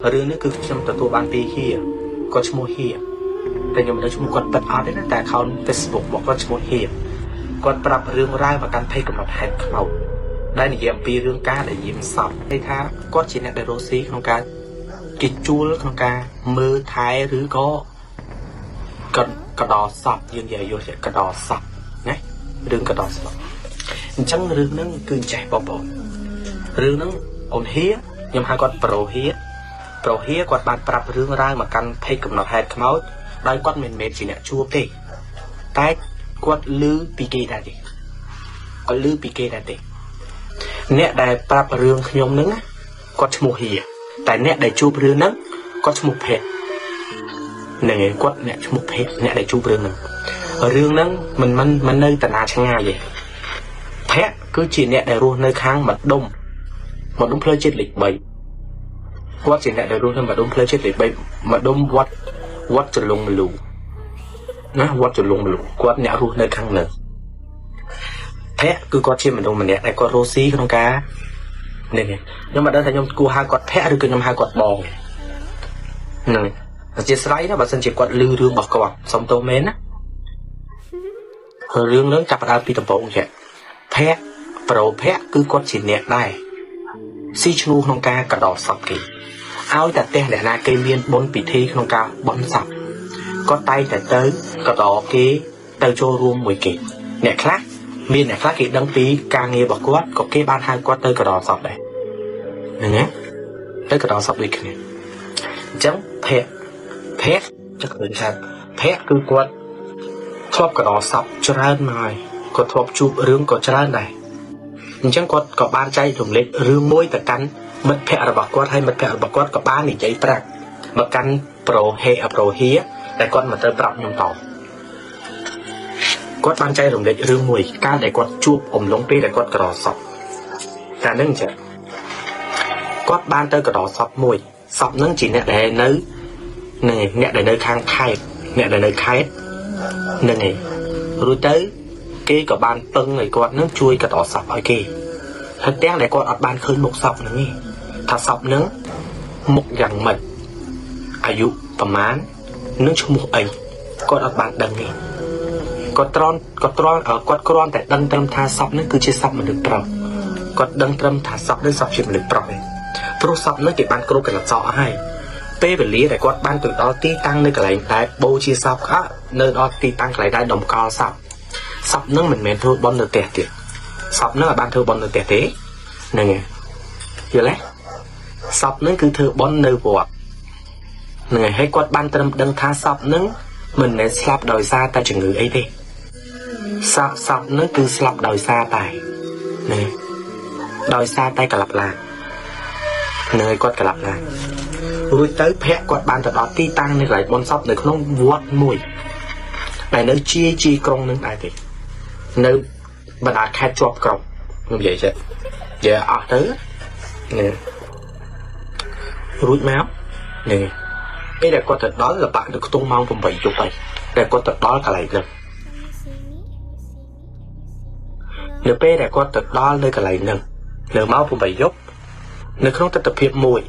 រឿងនេះគឺខ្ញុំទទួលបានពីហៀគាត់ឈ្មោះហៀតែខ្ញុំមិនដឹងឈ្មោះគាត់ពិតអត់ទេណាតែ account Facebook របស់គាត់ឈ្មោះហៀគាត់ប្រាប់រឿងរ៉ាវមកកាន់ page កំណត់ហេតុខ្មោចដែលនិយាយអំពីរឿងការដែលយាមសពន័យថាគាត់ជាអ្នកដែលរស់ស៊ីក្នុងការគេជួលក្នុងការមើលថែឬក៏កកដោសពយើងនិយាយយល់ជាកដោសពណារឿងកដោសពអញ្ចឹងរឿងហ្នឹងគឺចេះបងប្អូនរឿងហ្នឹងអូនហៀខ្ញុំហៅគាត់ប្រូហៀប្រូហៀគាត់បានប្រាប់រឿងរ៉ាវមកកាន់ page កំណត់ហេតុខ្មោចដោយគាត់មិនមែនជាអ្នកជួបទេតែគាត់ឮពីគេដែរទេគាត់ឮពីគេដែរទេអ្នកដែលប្រាប់រឿងខ្ញុំហ្នឹងណាគាត់ឈ្មោះហៀតែអ្នកដែលជួបរឿងហ្នឹងគាត់ឈ្មោះភ័ក្រហ្នឹងឯងគាត់អ្នកឈ្មោះភ័ក្រអ្នកដែលជួបរឿងហ្នឹងរឿងហ្នឹងមិនមិនមិននៅតាណាឆ្ងាយទេភ័ក្រគឺជាអ្នកដែលរស់នៅខាងម្ដុំម្ដុំផ្លូវជាតិលេខ3គាត់ជាអ្នកដែលរស់នៅម្ដុំផ្លូវជាតិលេខ3ម្ដុំវត្តវត្តចលងមលូណាវត្តចលងមលូគាត់អ្នករស់នៅខាងលើភ័ក្រគឺគាត់ជាមនុស្សម្នាក់ដែលគាត់រស់ស៊ីក្នុងការនេះខ្ញុំមិនដឹងថាខ្ញុំគួរហៅគាត់ភ័ក្រឬក៏ខ្ញុំហៅគាត់បងហ្នឹងអធិស្ឋានណាបើសិនជាគាត់ឮរឿងរបស់គាត់សុំទោសមែនណារឿងហ្នឹងចាប់ផ្ដើមពីដំបូងចេះភ័ក្រប្រូភ័ក្រគឺគាត់ជាអ្នកដែរស៊ីឈ្នួលក្នុងការកដោសពគេឲ្យតែផ្ទះអ្នកណាគេមានបុណ្យពិធីក្នុងការបន់សពគាត់តែងតែទៅកដោគេទៅចូលរួមមួយគេអ្នកខ្លះមានអ្នកខ្លះគេដឹងពីការងាររបស់គាត់ក៏គេបានហៅគាត់ទៅកដោសពដែរហ្នឹងណាទៅកដោសពដូចគ្នាអញ្ចឹងភ័ក្រភ័ក្រจะឃើញថាភ័ក្រគឺគាត់ធ្លាប់កដោសពច្រើនមកហើយគាត់ធ្លាប់ជួបរឿងក៏ច្រើនដែរអញ្ចឹងគាត់ក៏បានចែករំលែករឿងមួយទៅកាន់មិត្តភ័ក្តិរបស់គាត់ហើយមិត្តភ័ក្តិរបស់គាត់ក៏បាននិយាយប្រាប់មកកាន់ប្រូហេប្រូហៀដែលគាត់មកទៅប្រាប់ខ្ញុំតគាត់បានចែករំលែករឿងមួយកាលដែលគាត់ជួបអំឡុងពេលដែលគាត់ក្រសពតែនឹងចាគាត់បានទៅក្រសពមួយសពនឹងជាអ្នកដែលនៅនឹងអ្នកដែលនៅខាងខេត្តអ្នកដែលនៅខេត្តនឹងឯងរួចទៅគេក៏បានពឹងឲ្យគាត់នឹងជួយកដោសពឲ្យគេហើយទាំងដែលគាត់អត់បានឃើញមុខសពហ្នឹងទេថាសពហ្នឹងមុខយ៉ាងម៉េចអាយុប្រមាណនិងឈ្មោះអីគាត់អត់បានដឹងទេគាត់ត្រន់គាត់ត្រន់គាត់គ្រាន់តែដឹងត្រឹមថាសពហ្នឹងគឺជាសពមនុស្សប្រុសគាត់ដឹងត្រឹមថាសពហ្នឹងសពជាមនុស្សប្រុសទេព្រោះសពហ្នឹងគេបានគ្រប់កលសក់ហើយពេលវេលាដែលគាត់បានទៅដល់ទីតាំងនៅកន្លែងដែលបូជាសពអនៅដល់ទីតាំងកន្លែងដែលដំកល់សពសពហ្នឹងមិនមែនធ្វើបន់នៅផ្ទះទៀតសពហ្នឹងអត់បានធ្វើបន់នៅផ្ទះទេហ្នឹងហើយយល់ទេសពហ្នឹងគឺធ្វើបន់នៅវត្តហ្នឹងហើយហើយគាត់បានត្រឹមដឹងថាសពហ្នឹងមិនមែនស្លាប់ដោយសារតែជំងឺអីទេសពសពហ្នឹងគឺស្លាប់ដោយសារតែនេះដោយសារតែក្លាប់ឡានហ្នឹងហើយគាត់ក្លាប់ឡានរួចទៅភ័ក្រគាត់បានទៅដល់ទីតាំងនៅកន្លែងបនសពនៅក្នុងវត្តមួយដែលនៅជាជាក្រុងនឹងដែរទេនៅបណ្ដាខេត្តជាប់ក្រុងខ្ញុំនិយាយចេះនិយាយអស់ទៅនេះរួចមកនេះពេលដែលគាត់ទៅដល់លបាក់នៅខ្ទង់ម៉ោង8យប់ហើយដែលគាត់ទៅដល់កន្លែងហ្នឹងនៅពេលដែលគាត់ទៅដល់នៅកន្លែងហ្នឹងនៅម៉ោង8យប់នៅក្នុងទស្សនភាពមួយ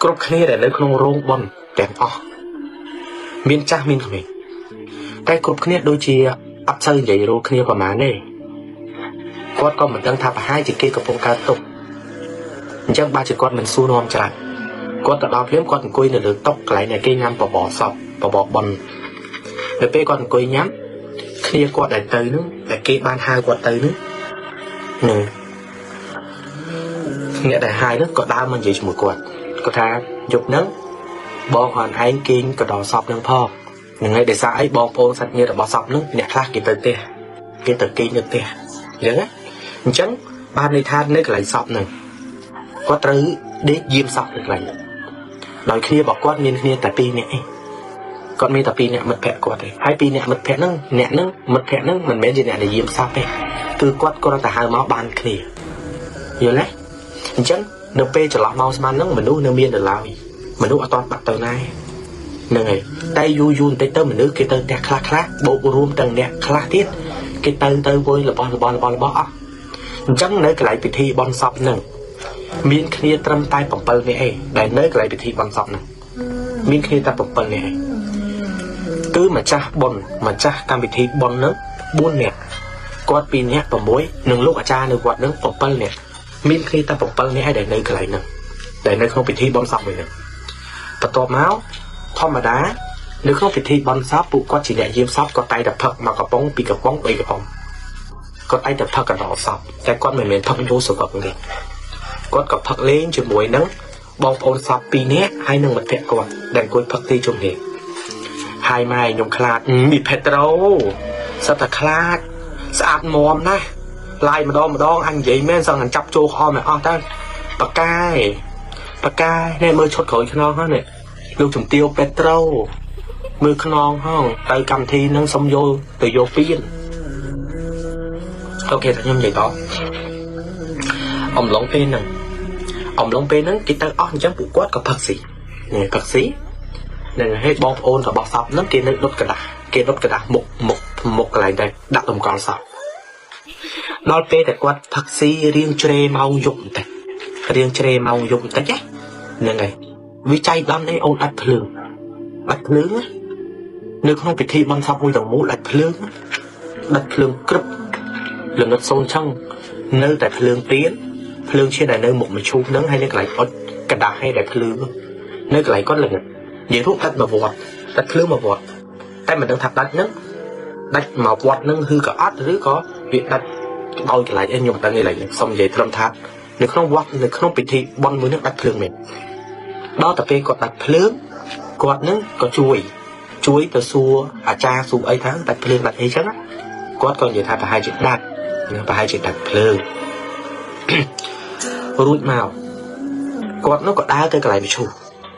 គ្រប់គ្នាដែលនៅក្នុងរោងបុណ្យទាំងអស់មានចាស់មានក្មេងតែគ្រប់គ្នាដូចជាអត់សូវនិយាយរកគ្នាប្រហែលទេគាត់ក៏មិនដឹងថាប្រហែលជាគេកំពុងកើតទុក្ខអញ្ចឹងបើជាគាត់មិនសួរនាំច្រើនគាត់ទៅដល់ភ្លាមគាត់អង្គុយនៅលើតុកន្លែងដែលគេញ៉ាំបបរសពបបរបុណ្យនៅពេលគាត់អង្គុយញ៉ាំគ្នាគាត់ដែលទៅហ្នឹងដែលគេបានហៅគាត់ទៅហ្នឹងនឹងអ្នកដែលហៅហ្នឹងក៏ដើរមកនិយាយជាមួយគាត់គាត់ថាយប់ហ្នឹងបងអនឯងគេងកដោសពហ្នឹងផងហ្នឹងហើយដោយសារអីបងប្អូនសាច់ញាតិរបស់សពហ្នឹងអ្នកខ្លះគេទៅផ្ទះគេទៅគេងនៅផ្ទះអញ្ចឹងណាអញ្ចឹងបានន័យថានៅកន្លែងសពហ្នឹងគាត់ត្រូវដេកយាមសពនៅកន្លែងហ្នឹងដោយគ្នារបស់គាត់មានគ្នាតែ2នាក់ឯងគាត់មានតែ2នាក់មិត្តភក្តិគាត់ទេហើយ2នាក់មិត្តភក្តិហ្នឹងអ្នកហ្នឹងមិត្តភក្តិហ្នឹងមិនមែនជាអ្នកដែលយាមសពទេគឺគាត់គ្រាន់តែហៅមកបានគ្នាយល់ទេអញ្ចឹងនៅពេលចន្លោះម៉ោងស្មានហ្នឹងមនុស្សនៅមានដល់ឡើយមនុស្សអត់ទាន់បាត់ទៅណាហ្នឹងហើយតែយូរយូរបន្តិចទៅមនុស្សគេទៅផ្ទះខ្លះខ្លះបូករួមទាំងអ្នកខ្លះទៀតគេទៅទៅវិញរបស់របស់របស់របស់អស់អញ្ចឹងនៅកន្លែងពិធីបន់សពហ្នឹង មានគ្នាត្រឹមតែ7នាក់ឯងដែលនៅកន្លែងពិធីបុណ្យសពហ្នឹងមានគ្នាតែ7នាក់ឯងគឺម្ចាស់បុណ្យម្ចាស់កម្មវិធីបុណ្យហ្នឹង4នាក់គាត់2នាក់6និងលោកអាចារ្យនៅវត្តហ្នឹង7នាក់មានគ្នាតែ7នាក់ឯងដែលនៅកន្លែងហ្នឹងដែលនៅក្នុងពិធីបុណ្យសពមួយហ្នឹងបន្ទាប់មកធម្មតានៅក្នុងពិធីបុណ្យសពពួកគាត់ជាអ្នកយាមសពគាត់តែងតែផឹកមកកំប៉ុងពីរកំប៉ុងបីកំប៉ុងគាត់តែងតែផឹកកណ្ដោសពតែគាត់មិនមែនផឹកយូរសវឹកទេគាត់ក៏ផឹកលេងជាមួយនឹងបងប្អូនសពពីរនាក់ហើយនឹងមិត្តភក្តិគាត់ដែលអង្គុយផឹកទីជុំគ្នាហើយម៉ែខ្ញុំខ្លាចមីផេត្រូសិតតែខ្លាចស្អាតមាំណាស់ឡាយម្ដងម្ដងអញនិយាយមែនសឹងអញចាប់ចូលក្អមឲ្យអស់ទៅបកាយបកាយនេះមើលឈុតក្រោយខ្នងហ្នឹងនេះលោកជំទាវពេត្រូមើលខ្នងហងទៅកម្មវិធីនឹងសុំយល់ទៅយកពៀន OK តែខ្ញុំនិយាយតអំឡុងពេលហ្នឹងអំឡុងពេលហ្នឹងគេទៅអស់អញ្ចឹងពួកគាត់ក៏ផឹកស៊ីនេះផឹកស៊ីនឹងឲ្យបងប្អូនរបស់សពហ្នឹងគេនៅដុតกระดาษគេដុតกระดาษមុខមុខមុខកន្លែងដែលដាក់តម្កល់សពដល់ពេលតែគាត់ផឹកស៊ីរៀងជ្រេម៉ោងយប់បន្តិចរៀងជ្រេម៉ោងយប់បន្តិចហ្នឹងហើយវិច័យដំនេះអូនដាច់ភ្លើងដាច់ភ្លើងណានៅក្នុងពិធីបុណ្យសពមួយទាំងមូលដាច់ភ្លើងដាច់ភ្លើងក្រឹបល្ងិតសូនឆឹងនៅតែភ្លើងទៀនភ្លើងឈានដែលនៅមុខមឈូសហ្នឹងហើយនៅកន្លែងអុចกระดาษឲ្យដែលភ្លឺនៅកន្លែងគាត់ល្ងិតនិយាយរួមដាច់មកវត្តដាច់ភ្លើងមកវត្តតែមិនដឹងថាដាច់ហ្នឹងដាច់មកវត្តហ្នឹងឬក៏អត់ឬក៏វាដាច់ដោយកន្លែងអីខ្ញុំមិនដឹងទេឡើយសុំនិយាយត្រឹមថានៅក្នុងវត្តនៅក្នុងពិធីបុណ្យមួយហ្នឹងដាច់ភ្លើងមែនដល់តែពេលគាត់ដាច់ភ្លើងគាត់ហ្នឹងក៏ជួយជួយទៅសួរអាចារ្យសួរអីថាដាច់ភ្លើងដាច់អីចឹងគាត់ក៏និយាយថាប្រហែលជាដាច់ប្រហែលជាដាច់ភ្លើងរួចមកគាត់នោះក៏ដើរទៅកន្លែងមឈូស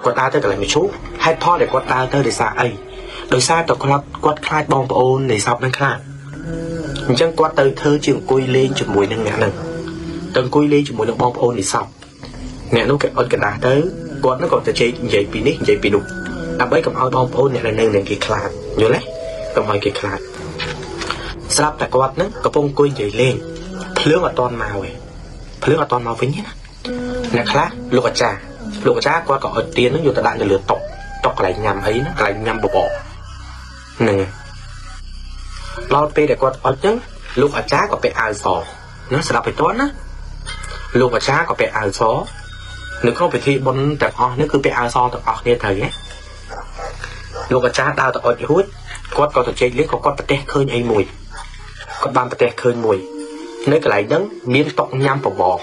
គាត់ដើរទៅកន្លែងមឈូសហេតុផលដែលគាត់ដើរទៅដោយសារអីដោយសារតែគាត់គាត់ខ្លាចបងប្អូននៃសពនឹងខ្លាចអញ្ចឹងគាត់ទៅធ្វើជាអង្គុយលេងជាមួយនឹងអ្នកហ្នឹងទៅអង្គុយលេងជាមួយនឹងបងប្អូននៃសពអ្នកនោះគេអុចกระดาษទៅគាត់នោះក៏ទៅជែកនិយាយពីនេះនិយាយពីនោះដើម្បីកុំឲ្យបងប្អូនអ្នកនៅនឹងគេខ្លាចយល់ទេកុំឲ្យគេខ្លាចស្រាប់តែគាត់ហ្នឹងកំពុងអង្គុយនិយាយលេងភ្លើងអត់តន់មកទេភ្លើងអត់តន់មកវិញទេណាអ្នកខ្លះលោកអាចារ្យលោកអាចារ្យគាត់ក៏អុចទៀនហ្នឹងយកទៅដាក់នៅលើតុតុកន្លែងញ៉ាំអីហ្នឹងកន្លែងញ៉ាំបបរហ្នឹងហើយដល់ពេលដែលគាត់អុចហ្នឹងលោកអាចារ្យក៏ពាក់អាវសណាស្ដាប់ឲ្យតន់ណាលោកអាចារ្យក៏ពាក់អាវសនៅក្នុងពិធីបុណ្យទាំងអស់នេះគឺពាក់អាវសទាំងអស់គ្នាត្រូវទេលោកអាចារ្យដើរទៅអុចរួចគាត់ក៏ទៅជែកលេងក៏គាត់ប្រទះឃើញអីមួយគាត់បានប្រទះឃើញមួយនៅកន្លែងហ្នឹងមានតុញ៉ាំបបរ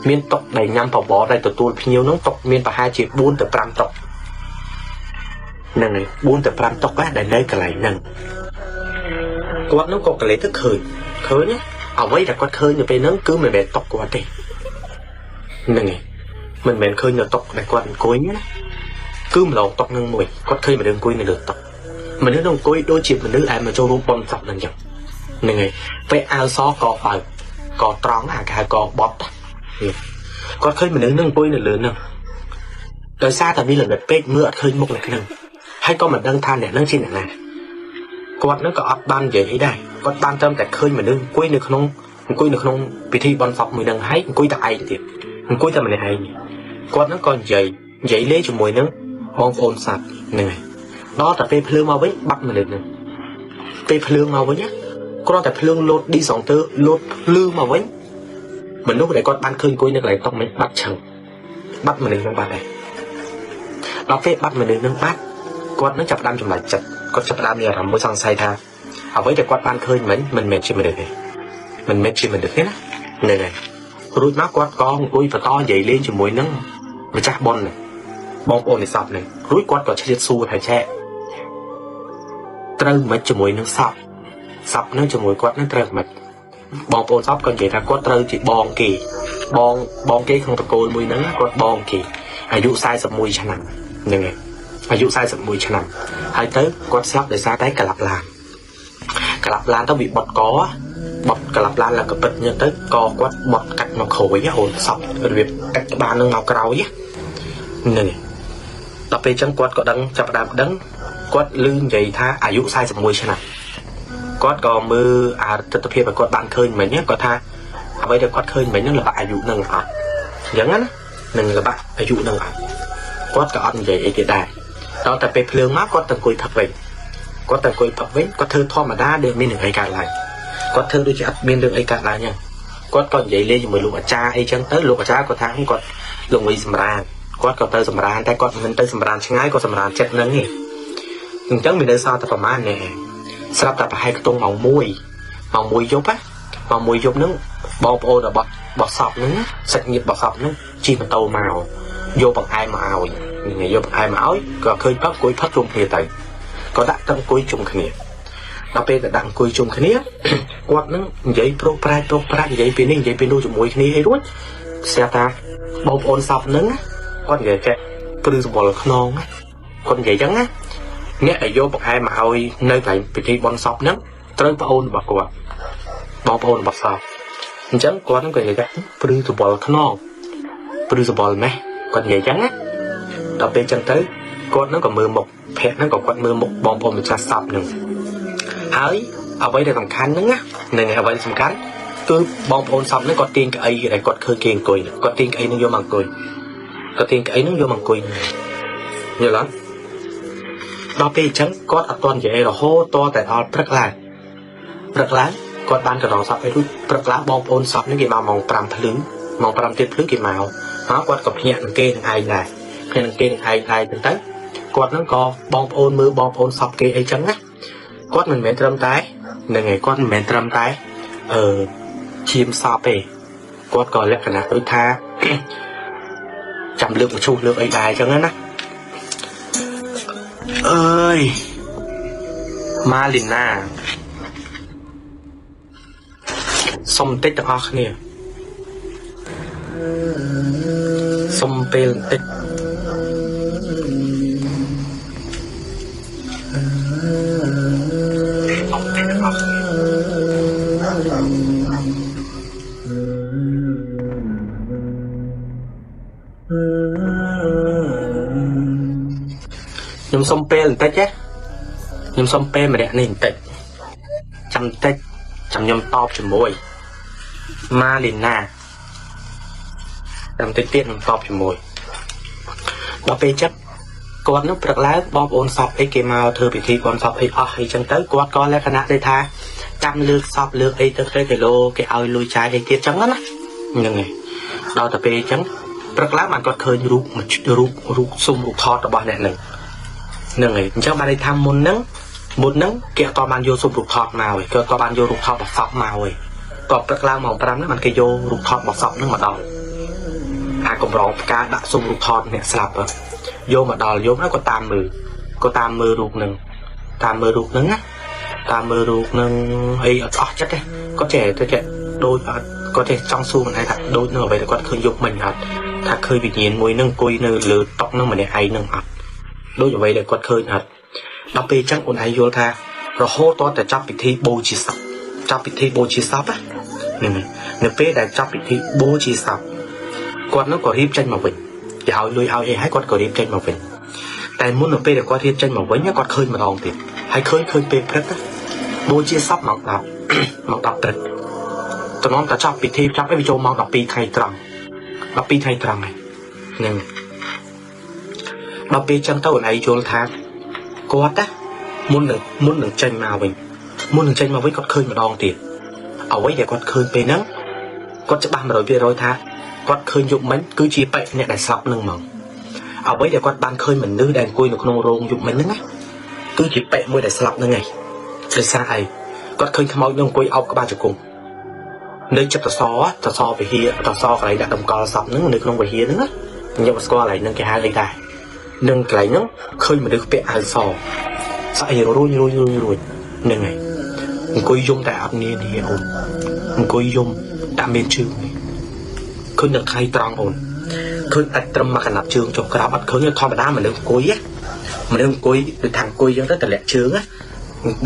មានតុដែលញ៉ាំបបរដែលទទួលភ្ញៀវហ្នឹងតុមានប្រហែលជា4ទៅ5តុហ្នឹងហើយ4ទៅ5តុដែលនៅកន្លែងហ្នឹងគាត់នោះក៏កលេទៅឃើញឃើញណាអ្វីដែលគាត់ឃើញនៅពេលហ្នឹងគឺមិនមែនតុគាត់ទេហ្នឹងហើយមិនមែនឃើញនៅតុដែលគាត់អង្គុយណាគឺម្លងតុហ្នឹងមួយគាត់ឃើញមនុស្សអង្គុយនៅលើតុមនុស្សនឹងអង្គុយដូចជាមនុស្សដែលមកចូលរួមបុណ្យសពហ្នឹងអញ្ចឹងហ្នឹងហើយពេលអាវសកបើកកត្រង់អាគេហៅកបត់គាត់ឃើញមនុស្សនឹងអង្គុយនៅលើហ្នឹងដោយសារតែវាល្ងិតពេកមើលអត់ឃើញមុខអ្នកហ្នឹងហើយក៏មិនដឹងថាអ្នកហ្នឹងជាអ្នកណាគាត់ហ្នឹងក៏អត់បាននិយាយអីដែរគាត់បានត្រឹមតែឃើញមនុស្សអង្គុយនៅក្នុងអង្គុយនៅក្នុងពិធីបុណ្យសពមួយហ្នឹងហើយអង្គុយតែឯងទៀតអង្គុយតែម្នាក់ឯងគាត់ហ្នឹងក៏និយាយនិយាយលេងជាមួយនឹងបងប្អូនសត្វហ្នឹងហើយដល់តែពេលភ្លើងមកវិញបាត់មនុស្សហ្នឹងពេលភ្លើងមកវិញណាគ្រាន់តែភ្លើងលោតឌីសងទ័រលោតភ្លឺមកវិញមនុស្សដែលគាត់បានឃើញអង្គុយនៅកន្លែងតុមិញបាត់ឆឹងបាត់មនុស្សហ្នឹងបាត់ដែរដល់ពេលបាត់មនុស្សហ្នឹងបាត់គាត់នឹងចាប់ផ្ដើមចម្លែកចិត្តគាត់ចាប់ផ្ដើមមានអារម្មណ៍មួយសង្ស័យថាអ្វីដែលគាត់បានឃើញមិញមិនមែនជាមនុស្សទេមិនមែនជាមនុស្សទេណាហ្នឹងហើយរួចមកគាត់ក៏អង្គុយបន្តនិយាយលេងជាមួយនឹងម្ចាស់បុណ្យហ្នឹងបងប្អូននៃសពហ្នឹងរួចគាត់ក៏ឆ្លៀតសួរថាចែកត្រូវមិនជាមួយនឹងសពសពហ្នឹងជាមួយគាត់ហ្នឹងត្រូវមិនបងប្អូនសពក៏និយាយថាគាត់ត្រូវជាបងគេបងបងគេក្នុងតកូលមួយហ្នឹងគាត់បងគេអាយុ41ឆ្នាំហ្នឹងហើយអាយុ41ឆ្នាំហើយទៅគាត់ស្លាប់ដោយសារតែក្លាប់ឡានក្លាប់ឡានទៅវាបត់កបត់ក្លាប់ឡានឡើងកពិតអញ្ចឹងទៅកគាត់បត់កាត់មកក្រោយអូនសពរបៀបកាត់ក្បាលនឹងមកក្រោយហ្នឹងហើយដល់ពេលអញ្ចឹងគាត់ក៏ដឹងចាប់ផ្ដើមដឹងគាត់ឮនិយាយថាអាយុ41ឆ្នាំគាត់ក៏មើលអាទិដ្ឋភាពឲ្យគាត់បានឃើញមិញគាត់ថាអ្វីដែលគាត់ឃើញមិញហ្នឹងល្បាក់អាយុហ្នឹងអត់ អញ្ចឹងណានឹងល្បាក់អាយុនឹងអត់គាត់ក៏អត់និយាយអីគេដែរដល់តែពេលភ្លើងមកគាត់ទៅអង្គុយផឹកវិញគាត់ទៅអង្គុយផឹកវិញគាត់ធ្វើធម្មតាដូចមានរឿងអីកើតឡើងគាត់ធ្វើដូចជាអត់មានរឿងអីកើតឡើងអញ្ចឹងគាត់ក៏និយាយលេងជាមួយលោកអាចារ្យអីចឹងទៅលោកអាចារ្យគាត់ថាគាត់លោកវិសម្រានគាត់ក៏ទៅសម្រានតែគាត់មិនទៅសម្រានឆ្ងាយគាត់សម្រានចិត្តនឹងទេអញ្ចឹងមាននៅសល់តែប្រហែលនេះស្រាប់តែប្រហែលខ្ទង់ម៉ោង1ម៉ោង1យប់ណាម៉ោង1យប់ហ្នឹងបងប្អូនរបស់បសពហ្នឹងសាច់ញាតិបសពហ្នឹងជិះម៉ូតូមកយកបង្អែមមកឲ្យនឹងយកបង្អែមមកឲ្យក៏ឃើញផឹកអង្គុយផឹកជុំគ្នាទៅក៏ដាក់ទៅអង្គុយជុំគ្នាដល់ពេលទៅដាក់អង្គុយជុំគ្នាគាត់នឹងនិយាយប្រុសប្រាជ្ញប្រុសប្រាជ្ញនិយាយពីនេះនិយាយពីនោះជាមួយគ្នាអីរួចស្រាប់ថាបងប្អូនសពហ្នឹងគាត់និយាយចេះព្រឺសម្បុរខ្នងគាត់និយាយចឹងណាអ្នកដែលយកបង្អែមមកឲ្យនៅកន្លែងពិធីបុណ្យសពហ្នឹងត្រូវប្អូនរបស់គាត់បងប្អូនរបស់សពអញ្ចឹងគាត់ហ្នឹងក៏និយាយថាព្រឺសម្បុរខ្នងព្រឺសម្បុរម៉េះគាត់និយាយចឹងណាដល់ពេលចឹងទៅគាត់ហ្នឹងក៏មើលមុខភ័ក្រហ្នឹងក៏គាត់មើលមុខបងប្អូនម្ចាស់សពហ្នឹងហើយអ្វីដែលសំខាន់ហ្នឹងណានឹងអ្វីសំខាន់គឺបងប្អូនសពហ្នឹងគាត់ទាញកៅអីដែលគាត់ឃើញគេអង្គុយគាត់ទាញកៅអីហ្នឹងយកមកអង្គុយគាត់ទាញកៅអីហ្នឹងយកមកអង្គុយយល់អត់ដល់ពេលអញ្ចឹងគាត់អត់ទាន់និយាយរហូតតតែដល់ព្រឹកឡើងព្រឹកឡើងគាត់បានកណ្ដងសពអីរួចព្រឹកឡើងបងប្អូនសពហ្នឹងគេមកម៉ោង5ភ្លឺម៉ោង5ទៀតភ្លឺគេមកហើយគាត់ក៏ភ្ញាក់នឹងគេនឹងឯងដែរភ្ញាក់នឹងគេនឹងឯងដែរទៅទៅគាត់ហ្នឹងក៏បងប្អូនមើលបងប្អូនសពគេអីចឹងណាគាត់មិនមែនត្រឹមតែហ្នឹងហើយគាត់មិនមែនត្រឹមតែអឺឈាមសពទេគាត់ក៏លក្ខណៈដូចថាចាំលើកមឈូសលើកអីដែរចឹងណាអើយម៉ាលីណាសុំបន្តិចទាំងអស់គ្នាសុំពេលបន្តិចសុំបន្តិចទាំងអស់គ្នាខ្ញុំសុំពេលបន្តិចណាខ្ញុំសុំពេលម្នាក់នេះបន្តិចចាំបន្តិចចាំខ្ញុំតបជាមួយម៉ាលីណាចាំបន្តិចទៀតខ្ញុំតបជាមួយដល់ពេលចិត្តគាត់នោះព្រឹកឡើងបងប្អូនសពអីគេមកធ្វើពិធីបុណ្យសពអីអស់អីចឹងទៅគាត់ក៏លក្ខណៈដូចថាចាំលើកសពលើកអីទៅទៅគីឡូគេឲ្យលុយចាយអីទៀតចឹងណាហ្នឹងហើយដល់តែពេលចឹងព្រឹកឡើងបានគាត់ឃើញរូបរូបរូបស៊ុំរូបថតរបស់អ្នកហ្នឹងហ្នឹងហើយអញ្ចឹងបានន័យថាមុនហ្នឹងគេអត់បានយកស៊ុំរូបថតមកឯងគេអត់បានយករូបថតរបស់សពមកឯងក៏ព្រឹកឡើងម៉ោង5ហ្នឹងបានគេយករូបថតរបស់សពហ្នឹងមកដល់អាកម្រងផ្កាដាក់ស៊ុំរូបថតអ្នកស្លាប់យកមកដល់យកហ្នឹងក៏តាមមើលក៏តាមមើលរូបហ្នឹងតាមមើលរូបហ្នឹងណាតាមមើលរូបហ្នឹងអីអត់អស់ចិត្តទេគាត់ចេះទៅចេះដូចអត់គាត់ចេះចង់សួរមិនឯងថាដូចនឹងអ្វីដែលគាត់ឃើញយប់មិញអត់ថាឃើញវិញ្ញាណមួយហ្នឹងអង្គុយនៅលើតុហ្នឹងម្នាក់ឯងហ្នឹងអត់ដូចអ្វីដែលគាត់ឃើញអត់ដល់ពេលអញ្ចឹងអូនឯងយល់ថារហូតតតែចប់ពិធីបូជាសពចប់ពិធីបូជាសពហ្នឹងនៅពេលដែលចប់ពិធីបូជាសពគាត់នោះក៏រៀបចេញមកវិញគេឲ្យលុយឲ្យអីហើយគាត់ក៏រៀបចេញមកវិញតែមុននៅពេលដែលគាត់រៀបចេញមកវិញគាត់ឃើញម្ដងទៀតហើយឃើញពេលព្រឹកបូជាសពម៉ោង10ម៉ោង10ព្រឹកតំណតែចប់ពិធីចប់អីវាចូលម៉ោង12ថ្ងៃត្រង់12ថ្ងៃត្រង់ហើយហ្នឹងដល់ពេលចឹងទៅអូនឯងយល់ថាគាត់ណាមុននឹងចេញមកវិញមុននឹងចេញមកវិញគាត់ឃើញម្ដងទៀតអ្វីដែលគាត់ឃើញពេលហ្នឹងគាត់ច្បាស់100%ថាគាត់ឃើញយប់មិញគឺជាបិអ្នកដែលស្លាប់នឹងហ្មងអ្វីដែលគាត់បានឃើញមនុស្សដែលអង្គុយនៅក្នុងរោងយប់មិញហ្នឹងណាគឺជាបិមួយដែលស្លាប់ហ្នឹងឯងដោយសារអីគាត់ឃើញខ្មោចនឹងអង្គុយអោបក្បាលជង្គង់នៅចិត្តតសវិហារតសកន្លែងដាក់តម្កល់សពហ្នឹងនៅក្នុងវិហារហ្នឹងណាខ្ញុំស្គាល់កន្លែងហ្នឹងគេហៅអីដែរនឹងកន្លែងហ្នឹងឃើញមនុស្សពាក់អាវសស្អីរួញរួញរួញរួញហ្នឹងហើយអង្គុយយំតែអត់នានាអូនអង្គុយយំតែមានជើងនេះឃើញនៅថ្ងៃត្រង់អូនឃើញអាចត្រឹមមកកណាត់ជើងចុះក្រោមអត់ឃើញធម្មតាមនុស្សអង្គុយមនុស្សអង្គុយដូចថាអង្គុយអញ្ចឹងទៅតម្លាក់ជើងណា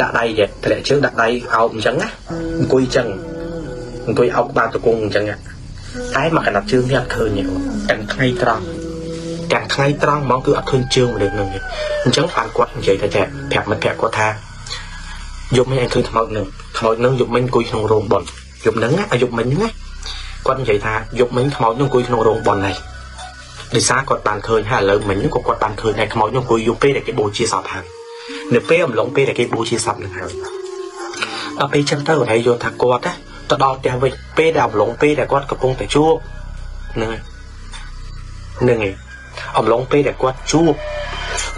ដាក់ដៃតម្លាក់ជើងដាក់ដៃអោបអញ្ចឹងណាអង្គុយអញ្ចឹងអង្គុយអោបក្បាលតង្គអញ្ចឹងតែមកកណាត់ជើងនេះអត់ឃើញទេអូនទាំងថ្ងៃត្រង់ទាំងថ្ងៃត្រង់ហ្មងគឺអត់ឃើញជើងមនុស្សហ្នឹងទេអញ្ចឹងបានគាត់និយាយថាចេះប្រាប់មិត្តភក្តិគាត់ថាយប់មិញឯងឃើញខ្មោចហ្នឹងខ្មោចហ្នឹងយប់មិញអង្គុយក្នុងរោងបុណ្យយប់ហ្នឹងណាយប់មិញហ្នឹងណា គាត់និយាយថាយប់មិញខ្មោចនឹងអង្គុយក្នុងរោងប៉ុនហើយដោយសារគាត់បានឃើញហើយឥឡូវមិញក៏គាត់បានឃើញដែរខ្មោចនឹងអង្គុយយប់ពេលដែលគេបូជាសពហើយនៅពេលអំឡុងពេលដែលគេបូជាសពនឹងហើយដល់ពេលចឹងទៅគាត់ឲ្យយល់ថាគាត់ណាទៅដល់ផ្ទះវិញពេលដែលអំឡុងពេលដែលគាត់កំពុងតែជួបហ្នឹងហើយហ្នឹងហើយអំឡុងពេលដែលគាត់ជួប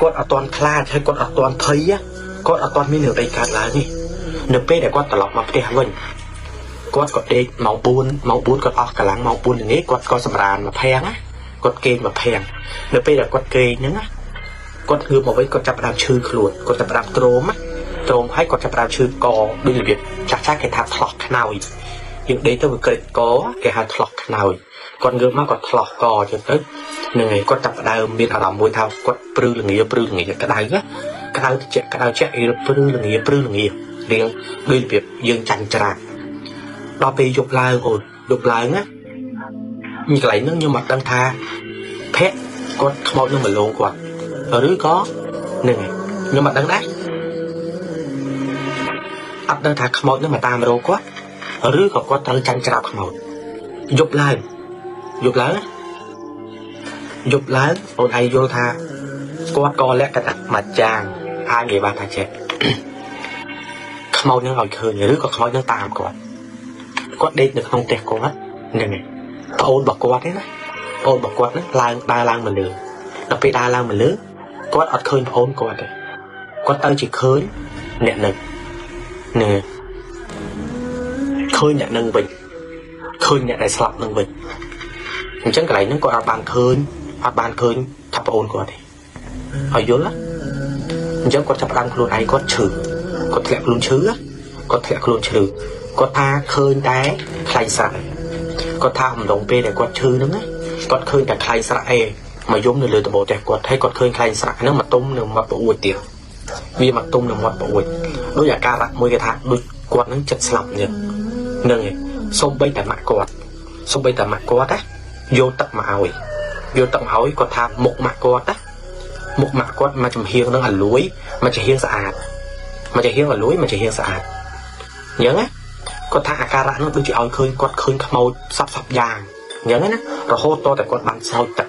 គាត់អត់ទាន់ខ្លាចហើយគាត់អត់ទាន់ភ័យគាត់អត់ទាន់មានរឿងអីកើតឡើងទេនៅពេលដែលគាត់ត្រឡប់មកផ្ទះវិញគាត់ក៏ដេកម៉ោង4ម៉ោង4គាត់អស់កម្លាំងម៉ោង4នេះគាត់ក៏សម្រានមកភាំងណាគាត់គេងមកភាំងនៅពេលដែលគាត់គេងហ្នឹងណាគាត់ងើបមកវិញគាត់ចាប់ផ្ដើមឈឺខ្លួនគាត់ចាប់ផ្ដើមទ្រោមណាទ្រោមហើយគាត់ចាប់ផ្ដើមឈឺកដូចរបៀបចាស់ចាស់គេថាថ្លោះខ្នើយយើងដេកទៅវាក្រិចកគេហៅថ្លោះខ្នើយគាត់ងើបមកគាត់ថ្លោះកចឹងទៅហ្នឹងហើយគាត់ចាប់ផ្ដើមមានអារម្មណ៍មួយថាគាត់ព្រឺល្ងាព្រឺល្ងាក្តៅណាក្តៅត្រជាក់ក្តៅជាក់ព្រឺល្ងាព្រឺល្ងារៀងដូចរបៀបយើងចាញ់ច្រាកដល់ពេលយប់ឡើងអូនយប់ឡើងណាកន្លែងហ្នឹងខ្ញុំអត់ដឹងថាភ័ក្រគាត់ខ្មោចនឹងមលងគាត់ឬក៏ហ្នឹងហើយខ្ញុំអត់ដឹងដែរអត់ដឹងថាខ្មោចនឹងមកតាមរកគាត់ឬក៏គាត់ត្រូវចាញ់ច្រាបខ្មោចយប់ឡើងយប់ឡើងយប់ឡើងអូនឯងយល់ថាគាត់ក៏លក្ខណៈមួយចាងអាចនិយាយបានថាចេះខ្មោចនឹងឲ្យឃើញឬក៏ខ្មោចនឹងតាមគាត់គាត់ដេកនៅក្នុងផ្ទះគាត់ហ្នឹងហើយប្អូនរបស់គាត់ទេណាប្អូនរបស់គាត់ហ្នឹងឡើងដើរឡើងមកលើដល់ពេលដើរឡើងមកលើគាត់អត់ឃើញប្អូនគាត់ទេគាត់ទៅជាឃើញអ្នកនឹងនេះឃើញអ្នកនឹងវិញឃើញអ្នកដែលស្លាប់នឹងវិញអញ្ចឹងកន្លែងហ្នឹងគាត់អត់បានឃើញអត់បានឃើញថាប្អូនគាត់ទេឲ្យយល់ណាអញ្ចឹងគាត់ចាប់ផ្ដើមខ្លួនឯងគាត់ឈឺគាត់ធ្លាក់ខ្លួនឈឺគាត់ធ្លាក់ខ្លួនឈឺគាត់ថាឃើញតែខ្លែងស្រាក់គាត់ថាអំឡុងពេលដែលគាត់ឈឺហ្នឹងណាគាត់ឃើញតែខ្លែងស្រាក់ឯងមកយំនៅលើដបផ្ទះគាត់ហើយគាត់ឃើញខ្លែងស្រាក់ហ្នឹងមកទុំនៅមាត់ប្អួយទៀតវាមកទុំនៅមាត់ប្អួយដូចអាការៈមួយគេថាដូចគាត់ហ្នឹងចិត្តស្លាប់អញ្ចឹងហ្នឹងឯងសូម្បីតែម៉ាក់គាត់សូម្បីតែម៉ាក់គាត់ណាយកទឹកមកឲ្យយកទឹកមកឲ្យគាត់ថាមុខម៉ាក់គាត់ណាមុខម៉ាក់គាត់មកចំហៀងនឹងអាលួយមកចំហៀងស្អាតមកចំហៀងអាលួយមកចំហៀងស្អាតអញ្ចឹងណាគាត់ថាអាការៈនោះដូចជាឲ្យឃើញគាត់ឃើញខ្មោចសពសពយ៉ាងអញ្ចឹងណារហូតតតែគាត់បានស្រោចទឹក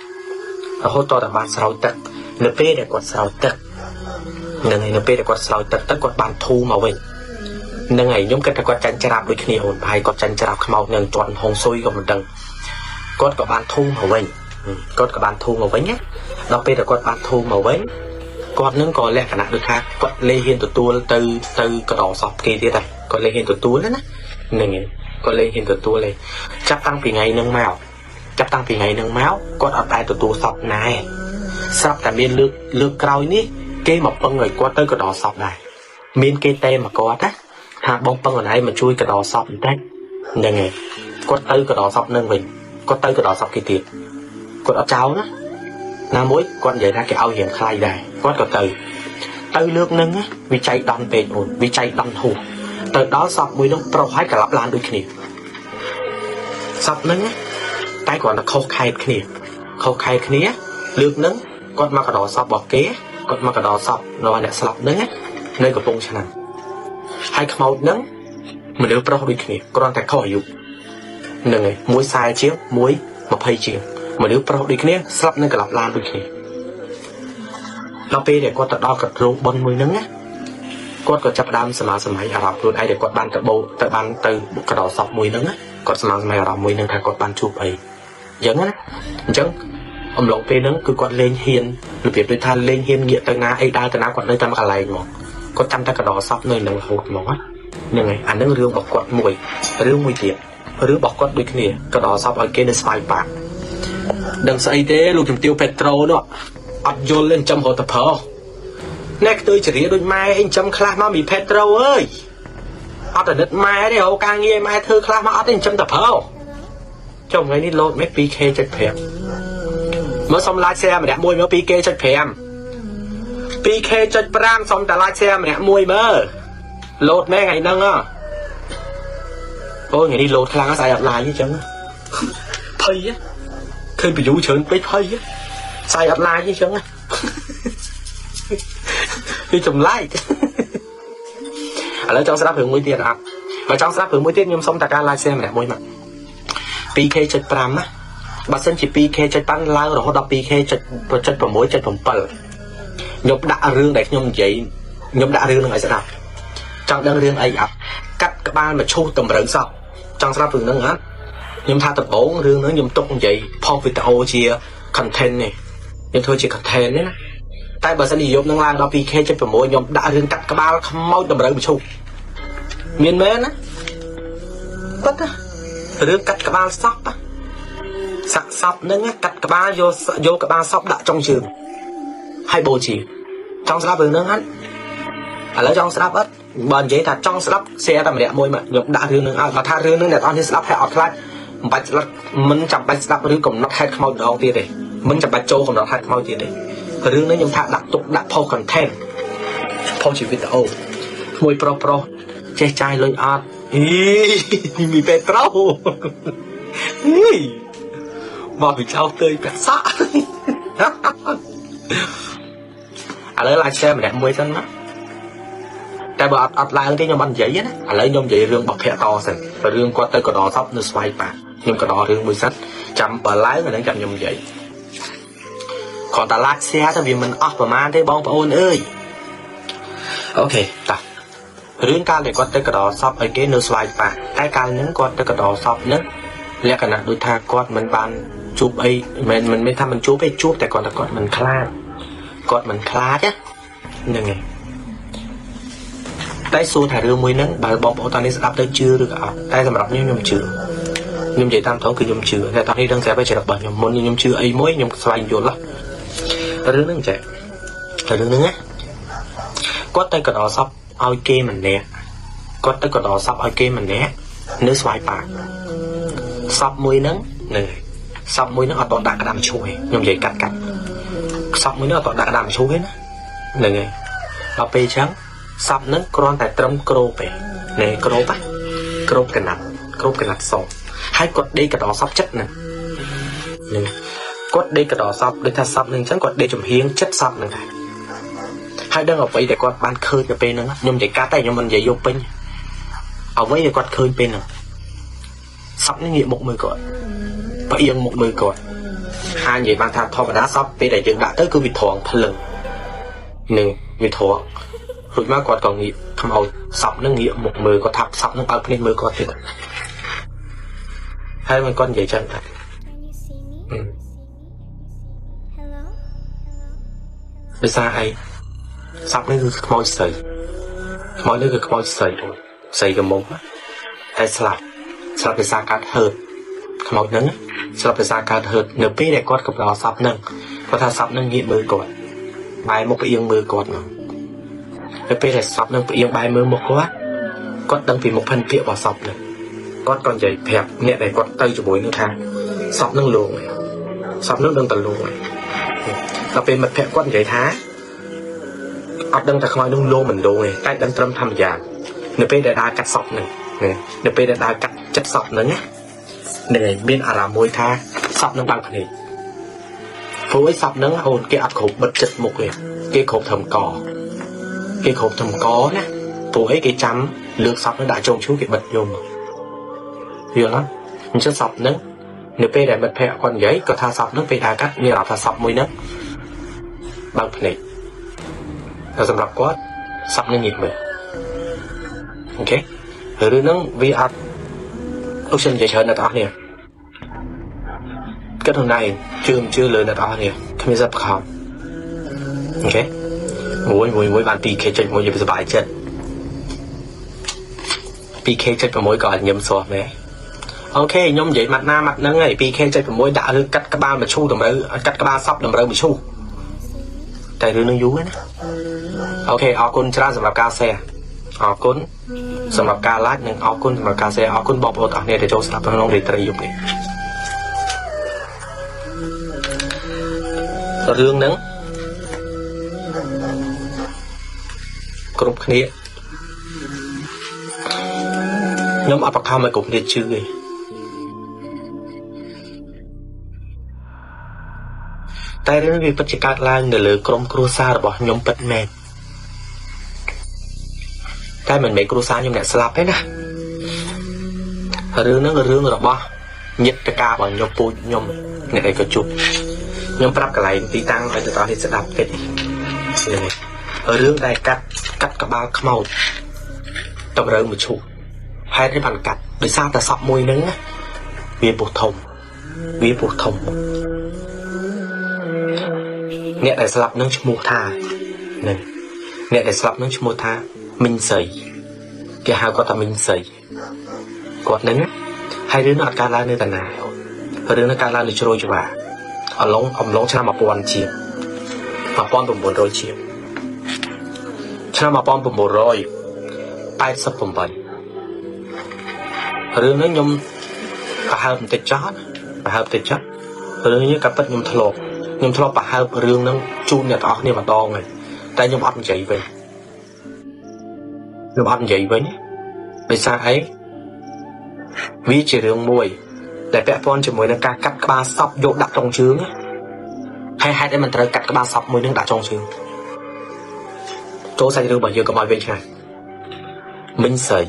រហូតតតែបានស្រោចទឹកនៅពេលដែលគាត់ស្រោចទឹកហ្នឹងហើយនៅពេលដែលគាត់ស្រោចទឹកទៅគាត់បានធូរមកវិញហ្នឹងហើយខ្ញុំគិតថាគាត់ចាញ់ច្រាបដូចគ្នាអូនប្រហែលគាត់ចាញ់ច្រាបខ្មោចនឹងជាន់ហុងស៊ុយក៏មិនដឹងគាត់ក៏បានធូរមកវិញគាត់ក៏បានធូរមកវិញណាដល់ពេលដែលគាត់បានធូរមកវិញគាត់នឹងក៏លក្ខណៈដូចថាគាត់លេហ៊ានទទួលទៅទៅកដោសពគេទៀតដែរគាត់លេហ៊ានទទួលណាហ្នឹងហើយគាត់លេហ៊ានទទួលទេចាប់តាំងពីថ្ងៃហ្នឹងមកចាប់តាំងពីថ្ងៃហ្នឹងមកគាត់អត់ដែលទទួលសពណែស្រាប់តែមានលើកលើកក្រោយនេះគេមកពឹងឲ្យគាត់ទៅកដោសពដែរមានគេតេមកគាត់ណាថាបងពឹងអនឯងមកជួយកដោសពបន្តិចហ្នឹងហើយគាត់ទៅកដោសពនឹងវិញគាត់ទៅកដោសពគេទៀតគាត់អត់ចោលណាណាមួយគាត់និយាយថាគេឲ្យរៀងថ្លៃដែរគាត់ក៏ទៅទៅលើកហ្នឹងវិច័យដន់ពេកអូនវិច័យដន់ហួសទៅដល់សពមួយហ្នឹងប្រុសហើយកលាប់ឡានដូចគ្នាសពហ្នឹងតែគ្រាន់តែខុសខេតគ្នាខុសខេតគ្នាលើកហ្នឹងគាត់មកកដោសពរបស់គេគាត់មកកដោសពរបស់អ្នកស្លាប់ហ្នឹងនៅកំពង់ឆ្នាំងហើយខ្មោចហ្នឹងមនុស្សប្រុសដូចគ្នាគ្រាន់តែខុសអាយុហ្នឹងហើយមួយ40ជាងមួយ20ជាងមនុស្សប្រុសដូចគ្នាស្លាប់នឹងកលាប់ឡានដូចគ្នាដល់ពេលដែលគាត់ទៅដល់កន្រូងប៉ុនមួយហ្នឹងណាគាត់ក៏ចាប់ផ្ដើមសមាសម័យអារម្មណ៍ខ្លួនឯងដែលគាត់បានទៅបោទៅបានទៅកដោសពមួយហ្នឹងណាគាត់សមាសម័យអារម្មណ៍មួយហ្នឹងថាគាត់បានជួបអីអញ្ចឹងណាអញ្ចឹងអំឡុងពេលហ្នឹងគឺគាត់លេងហ៊ានរបៀបដូចថាលេងហ៊ានងាកទៅណាអីដើរទៅណាគាត់នៅតាមកន្លែងហ្មងគាត់ចាំតែកដោសពនៅនឹងរហូតហ្មងហ្នឹងហើយអាហ្នឹងរឿងរបស់គាត់មួយរឿងមួយទៀតរឿងរបស់គាត់ដូចគ្នាកដោសពឲ្យគេនៅស្វាយប៉ាក់ដឹងស្អីទេលោកជំទាវពេត្រូនោះអត់យល់ទេចិញ្ចឹមរត់ទៅប្រុសណែខ្ទើយចរិយាដូចម៉ែអីចិញ្ចឹមខ្លះមកមីពេត្រូអើយអត់អាណិតម៉ែទេរកការងារម៉ែធ្វើខ្លះមកអត់ទេចិញ្ចឹមតែប្រុសចុះថ្ងៃនេះលោតមេ 2K.5 មើលសុំ like share ម្នាក់មួយមើល 2K.5 2K.5 សុំតែ like share ម្នាក់មួយមើលលោតមែនថ្ងៃហ្នឹងហ៎អូថ្ងៃនេះលោតខ្លាំងស្អែកអត់ like ទេចឹងភ័យឃើញបញ្យូច្រើនពេកភ័យស្អែកអត់ like ទេចឹងវាចម្លែកឥឡូវចង់ស្ដាប់រឿងមួយទៀតអត់បើចង់ស្ដាប់រឿងមួយទៀតខ្ញុំសុំតែការ like share ម្នាក់មួយមក 2K.5 ណាបើសិនជា 2K.5 ឡើងរហូតដល់ 2K.6.7 ខ្ញុំដាក់រឿងដែលខ្ញុំនិយាយខ្ញុំដាក់រឿងនឹងឲ្យស្ដាប់ចង់ដឹងរឿងអីអត់កាត់ក្បាលមឈូសតម្រូវសក់ចង់ស្ដាប់រឿងហ្នឹងអត់ខ្ញុំថាដំបូងរឿងហ្នឹងខ្ញុំទុកនិយាយផុសវីដេអូជា content នេះខ្ញុំធ្វើជា content នេះណាតែបើសិនជាយប់នឹងឡើងដល់ 2K.6 ខ្ញុំដាក់រឿងកាត់ក្បាលខ្មោចតម្រូវមឈូសមានមែនណាពិតណារឿងកាត់ក្បាលសពណាសាក់សពហ្នឹងណាកាត់ក្បាលយកយកក្បាលសពដាក់ចុងជើងហើយបូជាចង់ស្ដាប់រឿងហ្នឹងអត់ឥឡូវចង់ស្ដាប់អត់បើនិយាយថាចង់ស្ដាប់ share តែម្នាក់មួយមកខ្ញុំដាក់រឿងហ្នឹងឲ្យបើថារឿងហ្នឹងអ្នកនរនេះស្ដាប់ហើយអត់ខ្លាចមិនបាច់ស្ដាប់មិនចាំបាច់ស្ដាប់រឿងកំណត់ហេតុខ្មោចម្ដងទៀតទេមិនចាំបាច់ចូលកំណត់ហេតុខ្មោចទៀតទេរឿងហ្នឹងខ្ញុំថាដាក់ទុកដាក់ផុស content ផុសជាវីដេអូក្មួយប្រុសប្រុសចេះចាយលុយអត់អីមីពេត្រូអីមកពីចោលទៅពាក់សក់ឥឡូវ like share ម្នាក់មួយសិនណាតែបើអត់អត់ឡើងទេខ្ញុំអត់និយាយណាឥឡូវខ្ញុំនិយាយរឿងរបស់ភ័ក្រតសិនរឿងគាត់ទៅកដសពនៅស្វាយប៉ាខ្ញុំកដរឿងមួយសិនចាំបើឡើងអាហ្នឹងចាំខ្ញុំនិយាយគ្រាន់តែ like share ទៅវាមិនអស់ប្រមាណទេបងប្អូនអើយ OK តោះរឿងកាលដែលគាត់ទៅកដសពឲ្យគេនៅស្វាយប៉ាតែកាលហ្នឹងគាត់ទៅកដសពហ្នឹងលក្ខណៈដូចថាគាត់មិនបានជួបអីមិនមិនមានថាមិនជួបទេជួបតែគាត់តែគាត់មិនខ្លាចគាត់មិនខ្លាចណាហ្នឹងហើយតែសួរថារឿងមួយហ្នឹងបើបងប្អូនតានេះស្ដាប់ទៅជឿឬក៏អត់តែសម្រាប់ខ្ញុំខ្ញុំជឿខ្ញុំនិយាយតាមត្រង់គឺខ្ញុំជឿតែតោះនេះដឹងស្រាប់ហើយចរិតរបស់ខ្ញុំមុនខ្ញុំជឿអីមួយខ្ញុំស្វែងយល់រឿងហ្នឹងចេះរឿងហ្នឹងណាគាត់ទៅកដសពឲ្យគេម្នាក់គាត់ទៅកដសពឲ្យគេម្នាក់នៅស្វាយប៉ាសពមួយហ្នឹងហ្នឹងហើយសពមួយហ្នឹងអត់តដាក់ក្តាំឈូសទេខ្ញុំនិយាយកាត់កាត់សពមួយហ្នឹងអត់តដាក់ក្តាំឈូសទេណាហ្នឹងហើយដល់ពេលអញ្ចឹងសពហ្នឹងគ្រាន់តែត្រឹមក្របទេនេះក្របណាក្របកណាត់ក្របកណាត់សហើយគាត់ដេកកដសពចិត្តហ្នឹងហ្នឹងគាត់ដេកកដសពដូចថាសពហ្នឹងអញ្ចឹងគាត់ដេកចំហៀងចិត្តសពហ្នឹងដែរហើយដឹងអ្វីដែលគាត់បានឃើញទៅពេលហ្នឹងខ្ញុំនិយាយកាត់តែខ្ញុំមិននិយាយយកពេញអ្វីដែលគាត់ឃើញពេលហ្នឹងសពនេះងាកមុខមើលគាត់ផ្អៀងមុខមើលគាត់ហើយនិយាយបានថាធម្មតាសពពេលដែលយើងដាក់ទៅគឺវាត្រង់ភ្លឹងនឹងវាត្រង់រួចមកគាត់ក៏ងាកខ្មោចសពនឹងងាកមុខមើលគាត់ថាសពនឹងបើកភ្នែកមើលគាត់ទៀតហើយមិនគាត់និយាយចឹងថា Can you see me? Hello? ដោយសារអីសពនេះគឺខ្មោចស្រីខ្មោចនេះគឺខ្មោចស្រីអូនស្រីកំមុំតែស្លាប់ស្លាប់ដោយសារកាត់ហឺតខ្មោចហ្នឹងស្លាប់ដោយសារកាត់ហឺតនៅពេលដែលគាត់កំដរសពហ្នឹងគាត់ថាសពហ្នឹងងាកមើលគាត់បែរមុខផ្អៀងមើលគាត់មកនៅពេលដែលសពហ្នឹងផ្អៀងបែរមើលមុខគាត់គាត់ដឹងពីមុខផិនភាករបស់សពហ្នឹងគាត់ក៏និយាយប្រាប់អ្នកដែលគាត់ទៅជាមួយនឹងថាសពហ្នឹងលងហើយសពហ្នឹងដឹងតែលងហើយដល់ពេលមិត្តភក្តិគាត់និយាយថាអត់ដឹងថាខ្មោចនឹងលងមិនលងទេតែដឹងត្រឹមធម្មយ៉ាងនៅពេលដែលដើរកាត់សពហ្នឹងនៅពេលដែលដើរកាត់ចិត្តសពហ្នឹងណាហ្នឹងហើយមានអារម្មណ៍មួយថាសពហ្នឹងបើកភ្នែកព្រោះឯសពហ្នឹងអូនគេអត់គ្រប់បិទចិត្តមុខទេគេគ្រប់ត្រឹមកគេគ្រប់ត្រឹមកណាព្រោះអីគេចាំលើកសពហ្នឹងដាក់ចុងឈូគេបិទយកមកយល់អត់អញ្ចឹងសពហ្នឹងនៅពេលដែលមិត្តភក្តិគាត់និយាយគាត់ថាសពហ្នឹងពេលដើរកាត់មានអារម្មណ៍ថាសពមួយហ្នឹងបើកភ្នែកតែសម្រាប់គាត់សពនឹងងាកមើល OK រឿងហ្នឹងវាអត់អូខ្ញុំនិយាយច្រើនអ្នកទាំងអស់គ្នាគិតខ្លួនឯងជឿមិនជឿលើអ្នកទាំងអស់គ្នាគ្មានសិទ្ធិបង្ខំ OK មួយមួយមួយបាន 2K ចុចមួយនិយាយសប្បាយចិត្ត 2K ចុច6ក៏អត់ញឹមស្រស់មែន OK ខ្ញុំនិយាយម៉ាត់ណាម៉ាត់ហ្នឹងហើយ 2K ចុច6ដាក់រឿងកាត់ក្បាលមឈូសតម្រូវកាត់ក្បាលសពតម្រូវមឈូសតែរឿងហ្នឹងយូរហើយណា OK អរគុណច្រើនសម្រាប់ការ share អរគុណសម្រាប់ការ like និងអរគុណសម្រាប់ការ share អរគុណបងប្អូនទាំងអស់គ្នាដែលចូលស្ដាប់ក្នុងរាត្រីយប់នេះរឿងហ្នឹងគ្រប់គ្នាខ្ញុំអត់បង្ខំឲ្យគ្រប់គ្នាជឿទេតែរឿងនេះវាពិតជាកើតឡើងនៅលើក្រុមគ្រួសាររបស់ខ្ញុំពិតមែនតែមិនមែនគ្រួសារខ្ញុំអ្នកស្លាប់ទេណារឿងហ្នឹងរឿងរបស់ ញាតិការបស់ខ្ញុំពូជខ្ញុំអ្នកដែលក៏ជួបខ្ញុំប្រាប់កន្លែងទីតាំងឲ្យទៅដល់នេះស្ដាប់តិចនេះរឿងដែលកាត់កាត់ក្បាលខ្មោចតម្រូវមួយឈូកហេតុនេះបានកាត់ដោយសារតែសពមួយហ្នឹងណាវាពោះធំវាពោះធំអ្នកដែលស្លាប់នឹងឈ្មោះថានឹងអ្នកដែលស្លាប់នឹងឈ្មោះថាមីងសីគេហៅគាត់ថាមីងសីគាត់នឹងណាហើយរឿងនោះអត់កើតឡើងនៅតាណារឿងនោះកើតឡើងនៅជ្រោយច្បាអំឡុងឆ្នាំ1000ជាង1900ជាងឆ្នាំ1988រឿងនេះខ្ញុំប្រហើបបន្តិចចោះណាប្រហើបបន្តិចចោះរឿងនេះក៏ពិតខ្ញុំធ្លាប់ប្រហើបរឿងហ្នឹងជូនអ្នកទាំងអស់គ្នាម្ដងហើយតែខ្ញុំអត់និយាយវិញខ្ញុំអត់និយាយវិញដោយសារអីវាជារឿងមួយដែលពាក់ព័ន្ធជាមួយនឹងការកាត់ក្បាលសពយកដាក់ចុងជើងណាហើយហេតុអីមិនត្រូវកាត់ក្បាលសពមួយនឹងដាក់ចុងជើងចូលសាច់រឿងរបស់យើងកុំឲ្យវិញឆ្ងាយមីងស្រី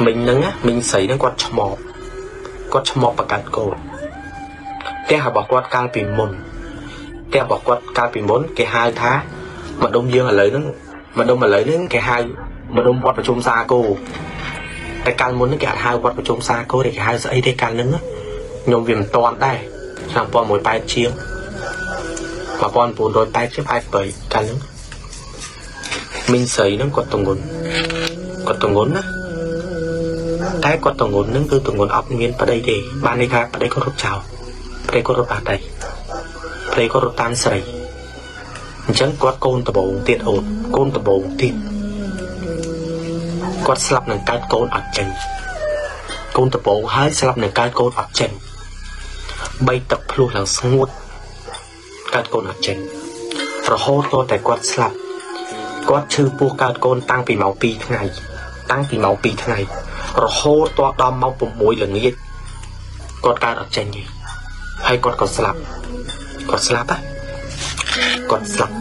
មីងហ្នឹងណាមីងស្រីហ្នឹងគាត់ឆ្មបគាត់ឆ្មបបង្កើតកូនផ្ទះរបស់គាត់កាលពីមុនផ្ទះរបស់គាត់កាលពីមុនគេហៅថាម្ដុំយើងឥឡូវហ្នឹងម្ដុំឥឡូវហ្នឹងគេហៅម្ដុំវត្តប្រជុំសាគោតែកាលមុនហ្នឹងគេអត់ហៅវត្តប្រជុំសាគោទេគេហៅស្អីទេកាលហ្នឹងណាខ្ញុំវាមិនតាន់ដែរឆ្នាំ1180ជាង1980ជាង83កាលហ្នឹងមីងស្រីហ្នឹងគាត់តងន់គាត់តងន់ណាតែគាត់តងន់ហ្នឹងគឺតងន់អត់មានប្តីទេបានន័យថាប្តីគាត់រត់ចោលប្តីគាត់រត់បាត់ហើយប្តីគាត់រត់តាមស្រីអញ្ចឹងគាត់កូនដបងទៀតអូនកូនដបងទៀតគាត់ស្លាប់នឹងកើតកូនអត់ចេញកូនដបងហើយស្លាប់នឹងកើតកូនអត់ចេញបីទឹកភ្លោះឡើងស្ងួតកើតកូនអត់ចេញរហូតតតែគាត់ស្លាប់គាត់ឈឺពោះកើតកូនតាំងពីម៉ោង2ថ្ងៃតាំងពីម៉ោង2ថ្ងៃរហូតតដល់ម៉ោង6ល្ងាចគាត់កើតអត់ចេញទេហើយគាត់ក៏ស្លាប់គាត់ស្លាប់ណាគាត់ស្លាប់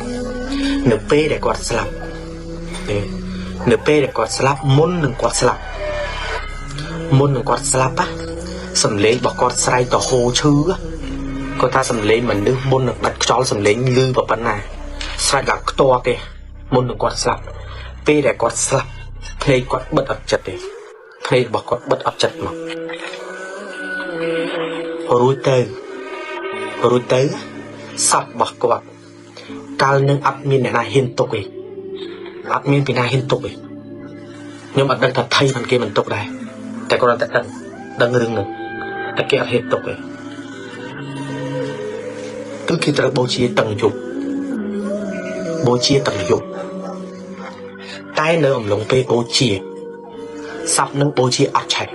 នៅពេលដែលគាត់ស្លាប់នេះនៅពេលដែលគាត់ស្លាប់មុននឹងគាត់ស្លាប់មុននឹងគាត់ស្លាប់ណាសំឡេងរបស់គាត់ស្រែកទៅហូរឈឺគាត់ថាសំឡេងមនុស្សមុននឹងដាច់ខ្យល់សំឡេងលឺប៉ុណ្ណាស្រែកឡើងខ្ទាស់ទេមុននឹងគាត់ស្លាប់ពេលដែលគាត់ស្លាប់ភ្នែកគាត់បិទអត់ចិត្តទេភ្នែករបស់គាត់បិទអត់ចិត្តមករួចទៅរួចទៅសពរបស់គាត់កាលនឹងអត់មានអ្នកណាហ៊ានទុកទេអត់មានពីណាហ៊ានទុកទេខ្ញុំអត់ដឹងថាថៃមិនគេមិនទុកដែរតែគាត់តែដឹងរឿងហ្នឹងតែគេអត់ហ៊ានទុកទេគឺគេត្រូវបូជាតឹងយប់បូជាតឹងយប់តែនៅអំឡុងពេលបូជាសពនឹងបូជាអត់ឆេះ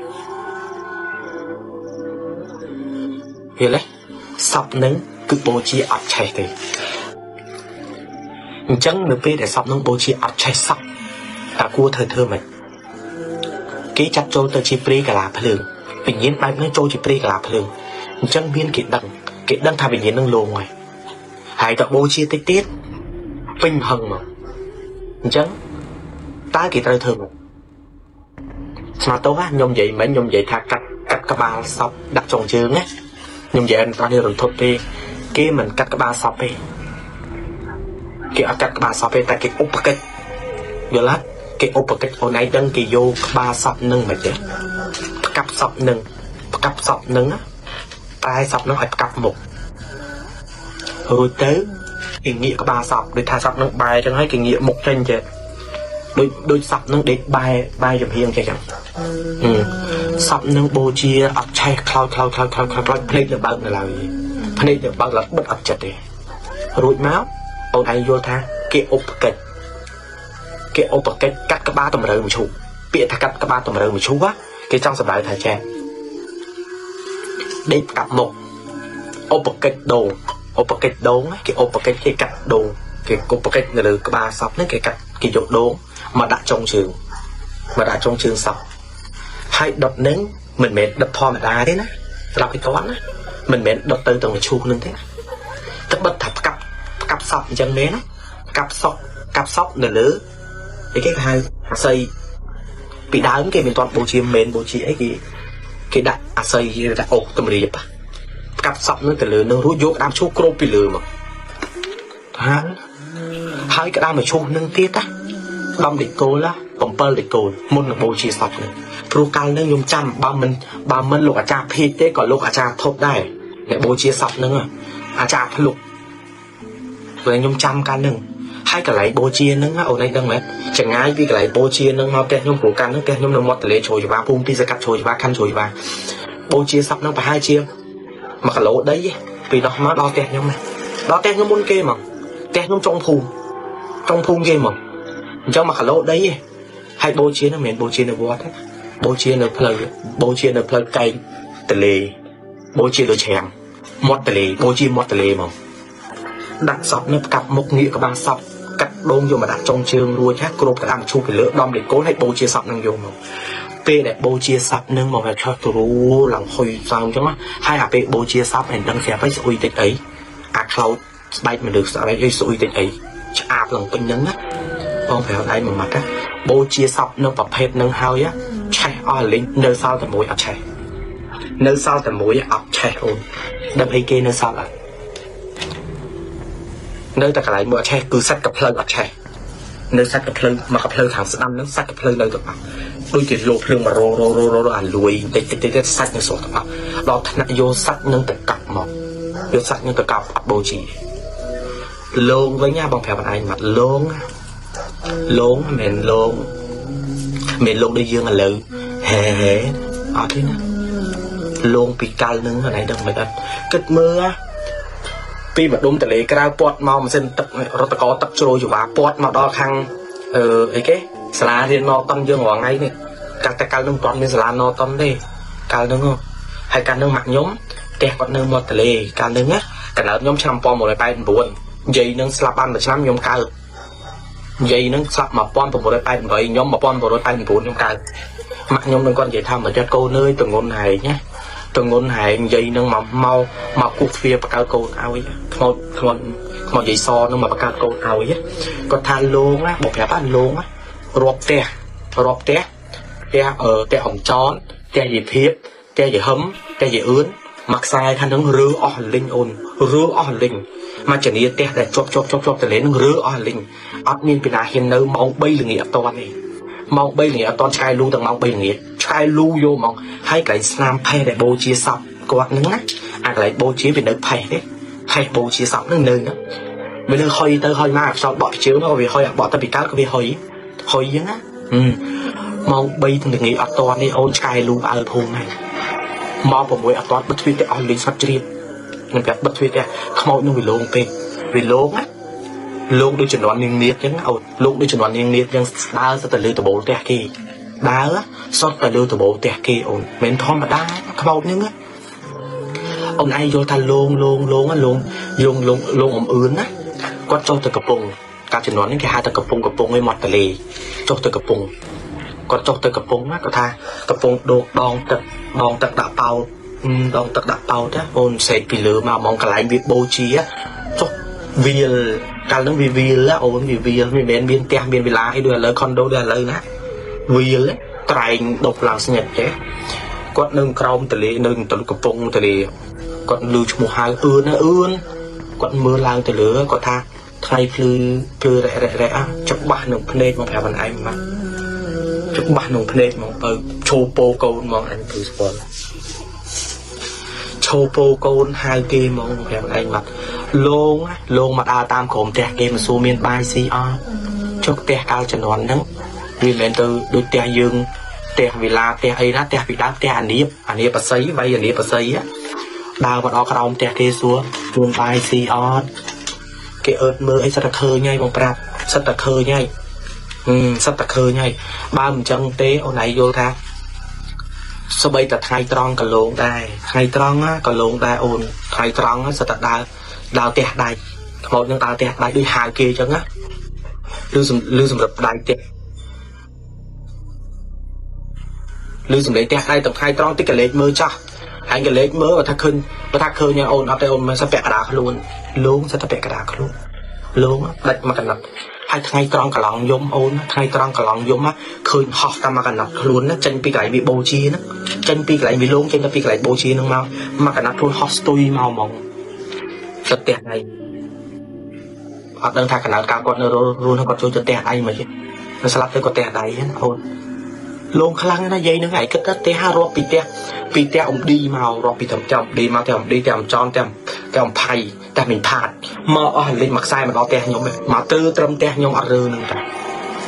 យល់ទេសពនឹងគឺបូជាអត់ឆេះទេអញ្ចឹងនៅពេលដែលសពនឹងបូជាអត់ឆេះសពតើគួរធ្វើម៉េចគេចាត់ចូលទៅជាព្រាយកលាភ្លើងវិញ្ញាណបែបនេះចូលជាព្រាយកលាភ្លើងអញ្ចឹងមានគេដឹងថាវិញ្ញាណនឹងលងហើយហើយតបូជាតិចទៀតពេញហឹងមកអញ្ចឹងតើគេត្រូវធ្វើម៉េចស្មាតោះខ្ញុំនិយាយមិញខ្ញុំនិយាយថាកាត់ក្បាលសពដាក់ចុងជើងណាខ្ញុំនិយាយអត់នេះរន្ធត់ទេគេមិនកាត់ក្បាលសពទេគេអត់កាត់ក្បាលសពទេតែគេឧបកិច្ចយល់ទេគេឧបកិច្ចអូនឯងដឹងគេយកក្បាលសពនឹងមិនទេផ្កាប់សពនឹងផ្កាប់សពនឹងប្រែសពនឹងឲ្យផ្កាប់មុខរួចទៅគេងាកក្បាលសពដូចថាសពនឹងបែរចឹងហើយគេងាកមុខចេញចេះដូចសពនឹងដេកបែរចំហៀងចេះចឹងសពនឹងបូជាអត់ឆេះខ្លោចខ្លោចខ្លោចខ្លោចខ្លោចភ្នែកទៅបើកនៅឡើយភ្នែកទៅបើកឡើងបិទអត់ចិត្តទេរួចមកអូនឯងយល់ថាគេឧបកិច្ចគេឧបកិច្ចកាត់ក្បាលតម្រូវមួយឈូកពាក្យថាកាត់ក្បាលតម្រូវមួយឈូកគេចង់សម្ដៅថាចេះដេកផ្កាប់មុខឧបកិច្ចដូងឧបកិច្ចដូងគេឧបកិច្ចគេកាត់ដូងគេឧបកិច្ចនៅលើក្បាលសពហ្នឹងគេកាត់គេយកដូងមកដាក់ចុងជើងមកដាក់ចុងជើងសពហើយដុតនឹងមិនមែនដុតធម្មតាទេណាស្រាប់ពីតន់ណាមិនមែនដុតទៅទាំងឈូកនឹងទេណាតែបិទថាផ្កាប់សពអញ្ចឹងមែនណាផ្កាប់សពកាប់សពនៅលើអីគេហៅអាស័យពីដើមគេមិនទាន់បូជាមែនបូជាអីគេ គេដាក់អាស័យគេដាក់អូសតម្រៀបផ្កាប់សពនឹងទៅលើនឹងរួចយកក្តាមឈូសគ្របពីលើមកហាហើយក្តាមឈូសនឹងទៀតណាដំដេកគោល7ដេកគោលមុននឹងបូជាសពនឹងព្រោះកាលនឹងខ្ញុំចាំបើមិនលោកអាចារ្យភេកទេក៏លោកអាចារ្យធប់ដែរអ្នកបូជាសពនឹងអាចារ្យភ្លុកព្រោះខ្ញុំចាំកាលនឹងហើយកន្លែងបូជានឹងអូនឯងដឹងមែនចងាយពីកន្លែងបូជានឹងមកផ្ទះខ្ញុំព្រោះកាលនឹងផ្ទះខ្ញុំនៅមាត់ទន្លេជ្រោយច្បាភូមិពីសកាត់ជ្រោយច្បាខណ្ឌជ្រោយច្បាបូជាសពនឹងប្រហែលជា1គីឡូដីពីនោះមកដល់ផ្ទះខ្ញុំដល់ផ្ទះខ្ញុំមុនគេហ្មងផ្ទះខ្ញុំចុងភូមិចុងភូមិគេហ្មងអញ្ចឹង1គីឡូដីឯងហើយបូជានឹងមិនមែនបូជានៅវត្តទេបូជានៅផ្លូវបូជានៅផ្លូវកែងទលេបូជាលើច្រាំងមាត់ទលេបូជាមាត់ទលេហ្មងដាក់សពនៅផ្កាប់មុខងាកក្បាលសពកាត់ដងយកមកដាក់ចុងជើងរួចហាគ្របក្តាមឈូសពីលើដំលេកូនហើយបូជាសពនឹងយកមកពេលដែលបូជាសពនឹងមកវាឆោះទ្រូឡើងហុយសើមអញ្ចឹងហើយអាពេលបូជាសពឯងដឹងស្រាប់ហើយស្អុយតិចអីអាខ្លោចស្បែកមនុស្សស្បែកអីស្អុយតិចអីឆ្អាបឡើងពេញហ្នឹងណាបងប្រាប់ឯងមួយម៉ាត់ណាបូជាសពនឹងប្រភេទនឹងហើយឆេះអស់លីងនៅសល់តែមួយអត់ឆេះនៅសល់តែមួយអត់ឆេះអូនដឹងអីគេនៅសល់អត់នៅតែកន្លែងមួយអត់ឆេះគឺសាច់កផ្លូវអត់ឆេះនៅសាច់កផ្លូវមកកផ្លូវខាងស្ដាំហ្នឹងសាច់កផ្លូវនៅទាំងអស់ដូចជាលោភ្លើងមកររររអាលួយតិចតិចតិចសាច់នៅស្រស់ទាំងអស់ដល់ថ្នាក់យកសាច់នឹងទៅកាប់មកយកសាច់នឹងទៅកាប់អត់បូជាលងវិញណាបងប្រាប់ឯងមកលងលងមិនមែនលងមិនលងដូចយើងឥឡូវហេហេអត់ទេណាលងពីកាលនឹងណៃដឹងមិនអត់គិតមើលពីម្ដុំតលេក្រៅពាត់មកម៉ាស៊ីនទឹករតកទឹកជ្រោយចង្វាពាត់មកដល់ខាងអឺអីគេសាលារៀនណតុនយើងរាល់ថ្ងៃនេះកាលតែកាលនឹងមិនទាន់មានសាលាណតុនទេកាលនឹងហើយកាលនឹងម៉ាក់ខ្ញុំផ្ទះគាត់នៅមាត់ទលេកាលនឹងណាកណើតខ្ញុំឆ្នាំ1989និយាយនឹងស្លាប់បានមួយឆ្នាំខ្ញុំកើតនិយាយនឹងស្លាប់1988ខ្ញុំ1989ខ្ញុំកើតម៉ាក់ខ្ញុំនឹងគាត់និយាយថាមកចិត្តកូនអើយតងន់ហែងណាតងន់ហែងនិយាយនឹងមកមកមកគូសទ្វារបកើតកូនឲ្យខ្មោចខ្មោចខ្មោចយាយសនឹងមកបកើតកូនឲ្យគាត់ថាលងណាបងប្រាប់ណាលងណារាប់ផ្ទះរាប់ផ្ទះផ្ទះអឺផ្ទះអំចនផ្ទះយាយភាពផ្ទះយាយហឹមផ្ទះយាយអឿនមកខ្សែខាងហ្នឹងរើអស់លីងអូនរើអស់លីងមកជនីផ្ទះដែលជាប់ជាប់ជាប់ជាប់ទលេនឹងរើអស់លីងអត់មានពីណាហ៊ាននៅម៉ោង3ល្ងាចអត់តាន់ទេម៉ោង3ល្ងាចអត់តាន់ឆ្កែលូទាំងម៉ោង3ល្ងាចឆ្កែលូយកហ្មងហើយកន្លែងស្នាមផេះដែលបូជាសពគាត់ហ្នឹងណាអាកន្លែងបូជាវានៅផេះទេផេះបូជាសពហ្នឹងនៅហ្នឹងវានៅហុយទៅហុយមកខ្យល់បក់ពីជើងមកវាហុយអាបក់ទៅពីកើតក៏វាហុយហុយចឹងណាម៉ោង3ល្ងាចអត់តាន់នេះអូនឆ្កែលូអើភូមិហ្នឹងម៉ោង6អត់តាន់បិទទ្វារផ្ទះអស់លីងស្ងាត់ជ្រាបខ្ញុំប្រាប់បិទទ្វារផ្ទះខ្មោចនឹងវាលងពេកវាលងណាលោកដូចជំនាន់នាងនាគចឹងអូនលោកដូចជំនាន់នាងនាគចឹងដើរសិតទៅលើដបូលផ្ទះគេដើរសុទ្ធទៅលើដបូលផ្ទះគេអូនមិនធម្មតាខ្មោចហ្នឹងណាអូនឯងយល់ថាលងលងលងលងលងលងលងអំអឿនណាគាត់ចុះទៅកំពង់កាលជំនាន់នេះគេហៅថាកំពង់កំពង់ឯមាត់ទលេចុះទៅកំពង់គាត់ចុះទៅកំពង់ណាគាត់ថាកំពង់ដូកដងទឹកដងទឹកដាក់ប៉ោតដងទឹកដាក់ប៉ោតណាអូនសេកពីលើមកហ្មងកន្លែងវាបូជាចុះវាលកាលហ្នឹងវាវាលអូនវាវាលមិនមែនមានផ្ទះមានវិឡាអីដូចឥឡូវខុនដូដូចឥឡូវណាវាលត្រែងដប់ឡើងស្ញិតចេះគាត់នៅក្រោមទលេនៅទៅកំពង់ទលេគាត់ឮឈ្មោះហៅអឿនណាអឿនគាត់មើលឡើងទៅលើគាត់ថាថ្ងៃភ្លឺភ្លឺរ៉ែរ៉ែរ៉ែច្បាស់នឹងភ្នែកមកប្រាប់អនឯងមកច្បាស់នឹងភ្នែកមកទៅឈោពោកូនមកអញគឺស្គាល់ឈោពោកូនហៅគេមកប្រាប់ឯងមកលងលងមកដើរតាមក្រុមផ្ទះគេមកសួរមានបាយស៊ីអត់ចុះផ្ទះកាលជំនាន់ហ្នឹងវាមិនមែនទៅដូចផ្ទះយើងផ្ទះវិឡាផ្ទះអីណាផ្ទះពីដើមផ្ទះអានៀបអានៀបបស័យវាយអានៀបបស័យដើរមកដល់ក្រោមផ្ទះគេសួរជួនបាយស៊ីអត់គេអើតមើលអីសិតតែឃើញហើយបងប្រាប់សិតតែឃើញហើយសិតតែឃើញហើយបើមិនចឹងទេអូនឯងយល់ថាសបីតែថ្ងៃត្រង់កលងដែរថ្ងៃត្រង់កលងដែរអូនថ្ងៃត្រង់សិតតែដើរដើរផ្ទះដៃខ្មោចនឹងដើរផ្ទះដៃដូចហៅគេចឹងណាឬឬសម្រាប់ដៃផ្ទះឬសម្លេងផ្ទះដៃទាំងថ្ងៃត្រង់តិចកលេចមើលចាស់ហើយកលេចមើលបើថាឃើញបើថាឃើញអូនអត់ទេអូនមិនសិតពាក់កណ្ដាលខ្លួនលងសិតតែពាក់កណ្ដាលខ្លួនលងដាច់មកកណ្ដាប់ហើយថ្ងៃត្រង់កន្លងយំអូនថ្ងៃត្រង់កន្លងយំឃើញហោះតាមមកកណ្ដាប់ខ្លួនណាចេញពីកន្លែងវាបូជាណា ចេញពីកន្លែងវាលងចេញទៅពីកន្លែងបូជានឹងមកមកកណាត់ខ្លួនហោះស្ទុយមកហ្មងទៅផ្ទះឯងអត់ដឹងថាកណៅកាលគាត់នៅរស់នឹងគាត់ចូលទៅផ្ទះឯងមកទេនៅស្លាប់ទៅគាត់ផ្ទះដៃណាអូនលងខ្លាំងណាស់យាយនឹងឯងគិតទៅផ្ទះរាប់ពីផ្ទះពីផ្ទះអំឌីមករាប់ពីត្រឹមចាំអំឌីមកផ្ទះអំឌីផ្ទះអំចនផ្ទះផ្ទះអំផៃផ្ទះមីងផាតមកអស់លេចមួយខ្សែមកដល់ផ្ទះខ្ញុំមកទៅត្រឹមផ្ទះខ្ញុំអត់រើនឹងតា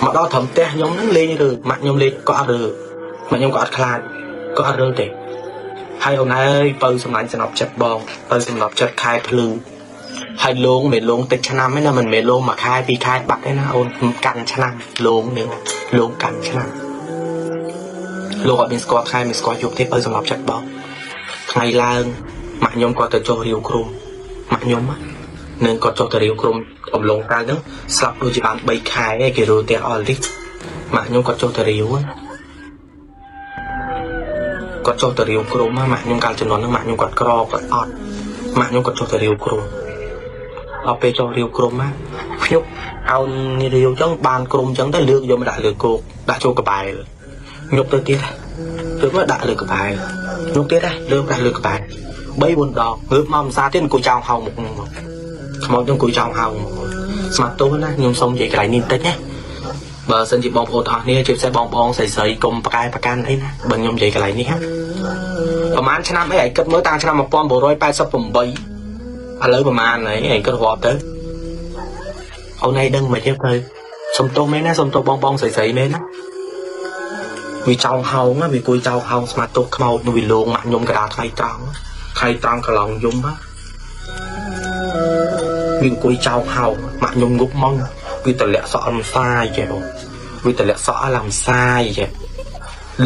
មកដល់ត្រឹមផ្ទះខ្ញុំហ្នឹងលេងរើម៉ាក់ខ្ញុំលេងក៏អត់រើម៉ាក់ខ្ញុំក៏អត់ខ្លាចក៏អត់រើទេហើយអូនអើយបើសម្លាញ់សំណប់ចិត្តបងបើសំណប់ចិត្តខែភ្លឺហើយលងមិនលងតិចឆ្នាំទេណាមិនមែនលងមួយខែពីរខែបាត់ទេណាអូនកាន់ឆ្នាំលងនេះលងកាន់ឆ្នាំលោកអត់មានស្គាល់ខែមិនស្គាល់យប់ទេបើសំណប់ចិត្តបងថ្ងៃឡើងម៉ាក់ខ្ញុំគាត់ទៅចុះរាវក្រុមម៉ាក់ខ្ញុំនឹងគាត់ចុះទៅរាវក្រុមអំឡុងកាលហ្នឹងស្លាប់ដូចជាបាន3ខែឯងគេរើផ្ទះអស់លីម៉ាក់ខ្ញុំគាត់ចុះទៅរាវគាត់ចុះទៅរាវក្រុមម៉ាក់ខ្ញុំកាលជំនាន់ហ្នឹងម៉ាក់ខ្ញុំគាត់ក្រគាត់អត់ម៉ាក់ខ្ញុំគាត់ចុះទៅរាវក្រុមដល់ពេលចុះរាវក្រុមណាខ្ញុំអោនរាវចឹងបានក្រុមចឹងទៅលើកយកមកដាក់លើគោកដាក់ចូលកបែលញប់ទៅទៀតលើកមកដាក់លើកបែលញប់ទៀតដែរលើកដាក់លើកបែល3 4ដងងើបមកភាសាទៀតអង្គុយចោលហៅមុខហ្នឹងមកខ្មោចហ្នឹងអង្គុយចោលហៅមកស្មាត់ទោសណាខ្ញុំសុំនិយាយកន្លែងនេះបន្តិចណាបើសិនជាបងប្អូនទាំងអស់គ្នាជាពិសេសបងប្អូនស្រីស្រីកុំប្រកែប្រកាន់អីណាបើខ្ញុំនិយាយកន្លែងនេះហ่ะប្រហែលឆ្នាំអីឲ្យគិតមើលតាំងឆ្នាំ1988ឥឡូវប្រហែលហើយឯងគិតរាប់ទៅអូនឯងដឹងមិនទេទៅសុំទោសមែនណាសុំទោសបងបងស្រីស្រីមែនណាវាចោលហោងណាវាគួយចោលហោងស្មាត់ទោសខ្មោចនោះវាលងម៉ាក់ខ្ញុំកដាលថ្ងៃត្រង់ថ្ងៃត្រង់កន្លងយំវាអង្គុយចោលហោងម៉ាក់ខ្ញុំងប់មកវាតម្លាក់សក់អមសាយចេះអូវាតម្លាក់សក់ឡើងសាយចេះ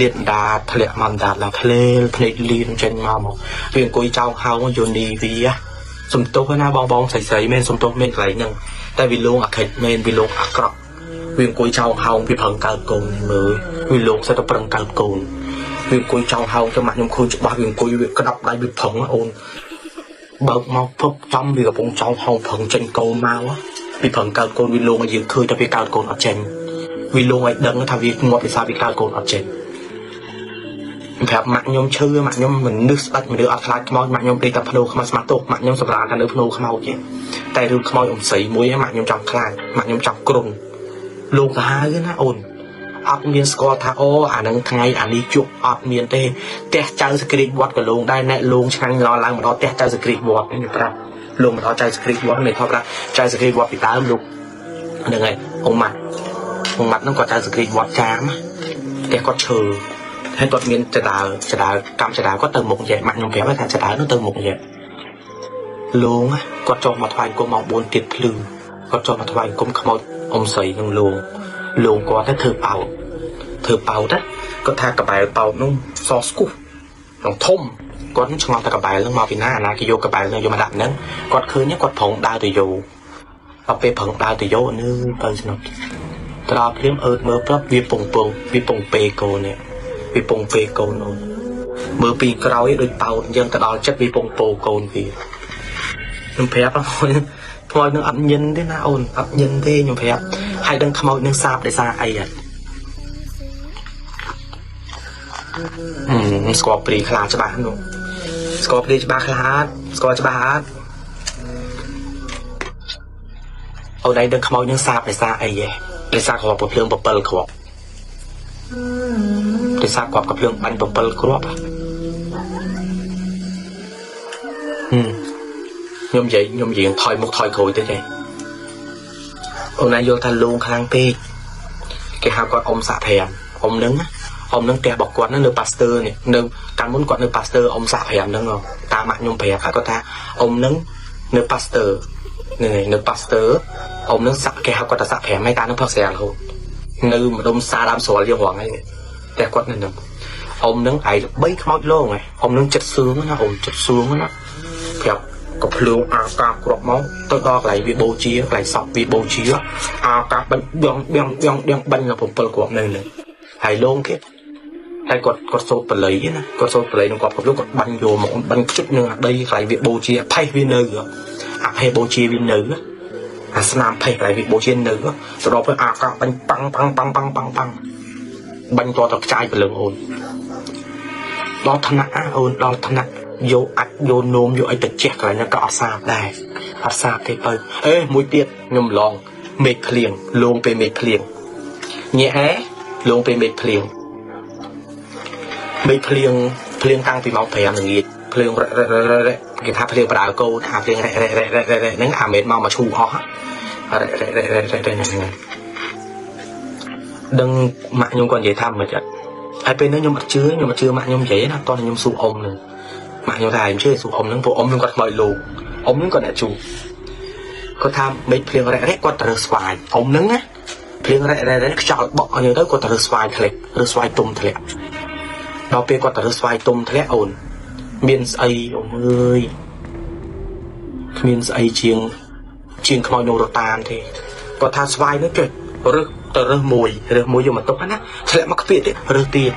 លៀតដាតធ្លាក់មកដាតឡើងធ្លេលភ្នែកលៀនចេញមកមកវាអង្គុយចោលហោងយូនីវាសំទោសណាបងបងស្រីស្រីមែនសំទោសមែនកន្លែងហ្នឹងតែវាលងអាខិចមែនវាលងអាក្រក់វាអង្គុយចោលហោងវាប្រឹងកើតកូនមើលវាលងសិតតែប្រឹងកើតកូនវាអង្គុយចោលហោងទៅម៉ាក់ខ្ញុំឃើញច្បាស់វាអង្គុយវាក្តាប់ដៃវាប្រឹងអូនបើកមកពឹបចំវាកំពុងចោលហោងប្រឹងចេញកូនមកវាប្រឹងកើតកូនវាលងឲ្យយើងឃើញតែវាកើតកូនអត់ចេញវាលងឲ្យដឹងថាវាងាប់ភាសាវាកើតកូនអត់ចេញប្រាប់ម៉ាក់ខ្ញុំឈឺម៉ាក់ខ្ញុំមនុស្សស្ដាច់មនុស្សអត់ខ្លាចខ្មោចម៉ាក់ខ្ញុំដេកតែភ្នោខ្មោចស្មាត់ទោសម៉ាក់ខ្ញុំសម្រាលតែនៅភ្នោខ្មោចទេតែរឿងខ្មោចអ៊ំស្រីមួយម៉ាក់ខ្ញុំចង់ខ្លាចម៉ាក់ខ្ញុំចង់ក្រុងលោកសាហាវណាអូនអត់មានស្គាល់ថាអូអានឹងថ្ងៃអានេះជក់អត់មានទេផ្ទះចៅសក្រីវត្តក៏លងដែរអ្នកលងឆ្ងាញ់ឡឡើងមកដល់ផ្ទះចៅសក្រីវត្តនេះប្រាប់លងមកដល់ចៅសក្រីវត្តនេះថតប្រាប់ចៅសក្រីវត្តពីដើមលោកហ្នឹងហើយអ៊ំម៉ាត់អ៊ំម៉ាត់ហ្នឹងគាត់ចៅសក្រីវត្តចាមផ្ទះគាត់ឈើហើយគាត់មានចដើចដើកម្មចដើគាត់ទៅមុខយែម៉ាក់ខ្ញុំប្រាប់ថាចដើនោះទៅមុខយែលងគាត់ចុះមកថ្វាយគុំម៉ោង4ទៀតភ្លឺគាត់ចុះមកថ្វាយគុំខ្មោចអ៊ំស្រីនឹងលងលងគាត់ទៅធ្វើប៉ោតធ្វើប៉ោតណាគាត់ថាកបែលប៉ោតនោះសស្គុះក្នុងធំគាត់ឆ្ងល់ថាកបែលនឹងមកពីណាអាណាគេយកកបែលនឹងយកមកដាក់ហ្នឹងគាត់ឃើញគាត់ប្រងដើរទៅយកដល់ពេលប្រងដើរទៅយកនេះទៅស្នុកត្រោភ្លាមអើតមើលប្រាប់វាពងពងវាពងពេកូននេះវាពងពេកូនអូនមើលពីក្រោយដូចប៉ោតអញ្ចឹងទៅដល់ចិត្តវាពងពោកូនវាខ្ញុំប្រាប់អូនខ្មោចនឹងអត់ញិនទេណាអូនអត់ញិនទេខ្ញុំប្រាប់ហើយដឹងខ្មោចនឹងសាបដោយសារអីហ៎ស្គាល់ព្រីខ្លាច្បាស់នោះស្គាល់ព្រីច្បាស់ខ្លាតស្គាល់ច្បាស់អត់អូនឯងដឹងខ្មោចនឹងសាបដោយសារអីហ៎ដោយសារគ្រាប់កំភ្លើង7គ្រាប់ដោយសារគ្រាប់កំភ្លើងបាញ់7គ្រាប់ខ្ញុំនិយាយខ្ញុំនិយាយថយមុខថយក្រោយទៅទេអូនឯងយល់ថាលងខ្លាំងពេកគេហៅគាត់អ៊ំសាក់5អ៊ំនឹងអ៊ំនឹងផ្ទះរបស់គាត់នឹងនៅប៉ាស្ទ័រនេះនៅកាលមុនគាត់នៅប៉ាស្ទ័រអ៊ំសាក់5ហ្នឹងតាមម៉ាក់ខ្ញុំប្រាប់គាត់ថាអ៊ំនឹងនៅប៉ាស្ទ័រហ្នឹងហើយនៅប៉ាស្ទ័រអ៊ំនឹងសាក់គេហៅគាត់ថាសាក់5ហើយតាមនឹងផឹកស្រារហូតនៅម្ដុំសាដើមស្រួលយើងរងហើយផ្ទះគាត់នៅនឹងអ៊ំនឹងឯងល្បីខ្មោចលងហ៎អ៊ំនឹងចិត្តសឿងណាអ៊ំចិត្តសឿងណាប្រាប់ក៏ភ្លើងអាកាគ្រាប់មកទៅដល់កន្លែងវាបូជាកន្លែងសពវាបូជាអាកាបាញ់បៀងបៀងបៀងបៀងបាញ់ដល់7គ្រាប់នៅនឹងហើយលងគេហើយគាត់សូត្របល័យណាគាត់សូត្របល័យនឹងគាត់កំភ្លើងគាត់បាញ់យកមកបាញ់ខ្ជិតនឹងអាដីកន្លែងវាបូជាផេះវានៅអាផេះបូជាវានៅអាស្នាមផេះកន្លែងវាបូជានៅទៅដល់ពេលអាកាបាញ់ប៉ាំងប៉ាំងប៉ាំងប៉ាំងប៉ាំងប៉ាំងបាញ់តទៅខ្ចាយព្រលឹងអូន ដល់ថ្នាក់អូនដល់ថ្នាក់យកអាចយកនោមយកអីទៅជះកន្លែងហ្នឹងក៏អត់សាបដែរអត់សាបទេបើអេមួយទៀតខ្ញុំឡងមេឃភ្លៀងលងពេលមេឃភ្លៀងញាក់អែលងពេលមេឃភ្លៀងមេឃភ្លៀងភ្លៀងតាំងពីម៉ោង5ល្ងាចភ្លៀងរ៉រ៉រ៉រគេថាភ្លៀងបដៅកូនអាភ្លៀងរ៉រ៉រ៉រ៉ហ្នឹងអាមេតមកមកឈូអស់រ៉រ៉រ៉រ៉រហ្នឹងដឹងម៉ាក់ខ្ញុំគាត់និយាយថាមិនអត់ហើយពេលហ្នឹងខ្ញុំអត់ជឿខ្ញុំអត់ជឿម៉ាក់ខ្ញុំនិយាយណាតោះខ្ញុំសួរអ៊ំហ្នឹងម៉ាក់ខ្ញុំថាខ្ញុំជឿសួរអ៊ំហ្នឹងព្រោះអ៊ំខ្ញុំគាត់ខ្មោចលោកអ៊ំហ្នឹងគាត់អ្នកជួគាត់ថាមេឃភ្លៀងរ៉រ៉គាត់ទៅរើសស្វាយអ៊ំហ្នឹងណាភ្លៀងរ៉រ៉រខ្យល់បក់អីទៅគាត់ទៅរើសស្វាយធ្លាក់រើសស្វាយទុំធ្លាក់ដល់ពេលគាត់ទៅរើសស្វាយទុំធ្លាក់អូនមានស្អីអ៊ំអើយគ្មានស្អីជាងជាងខ្មោចនោះរត់តាមទេគាត់ថាស្វាយនោះចេះរើសទៅរើសមួយរើសមួយយកមកទុកណាធ្លាក់មកខ្ពៀទៀតរើសទៀត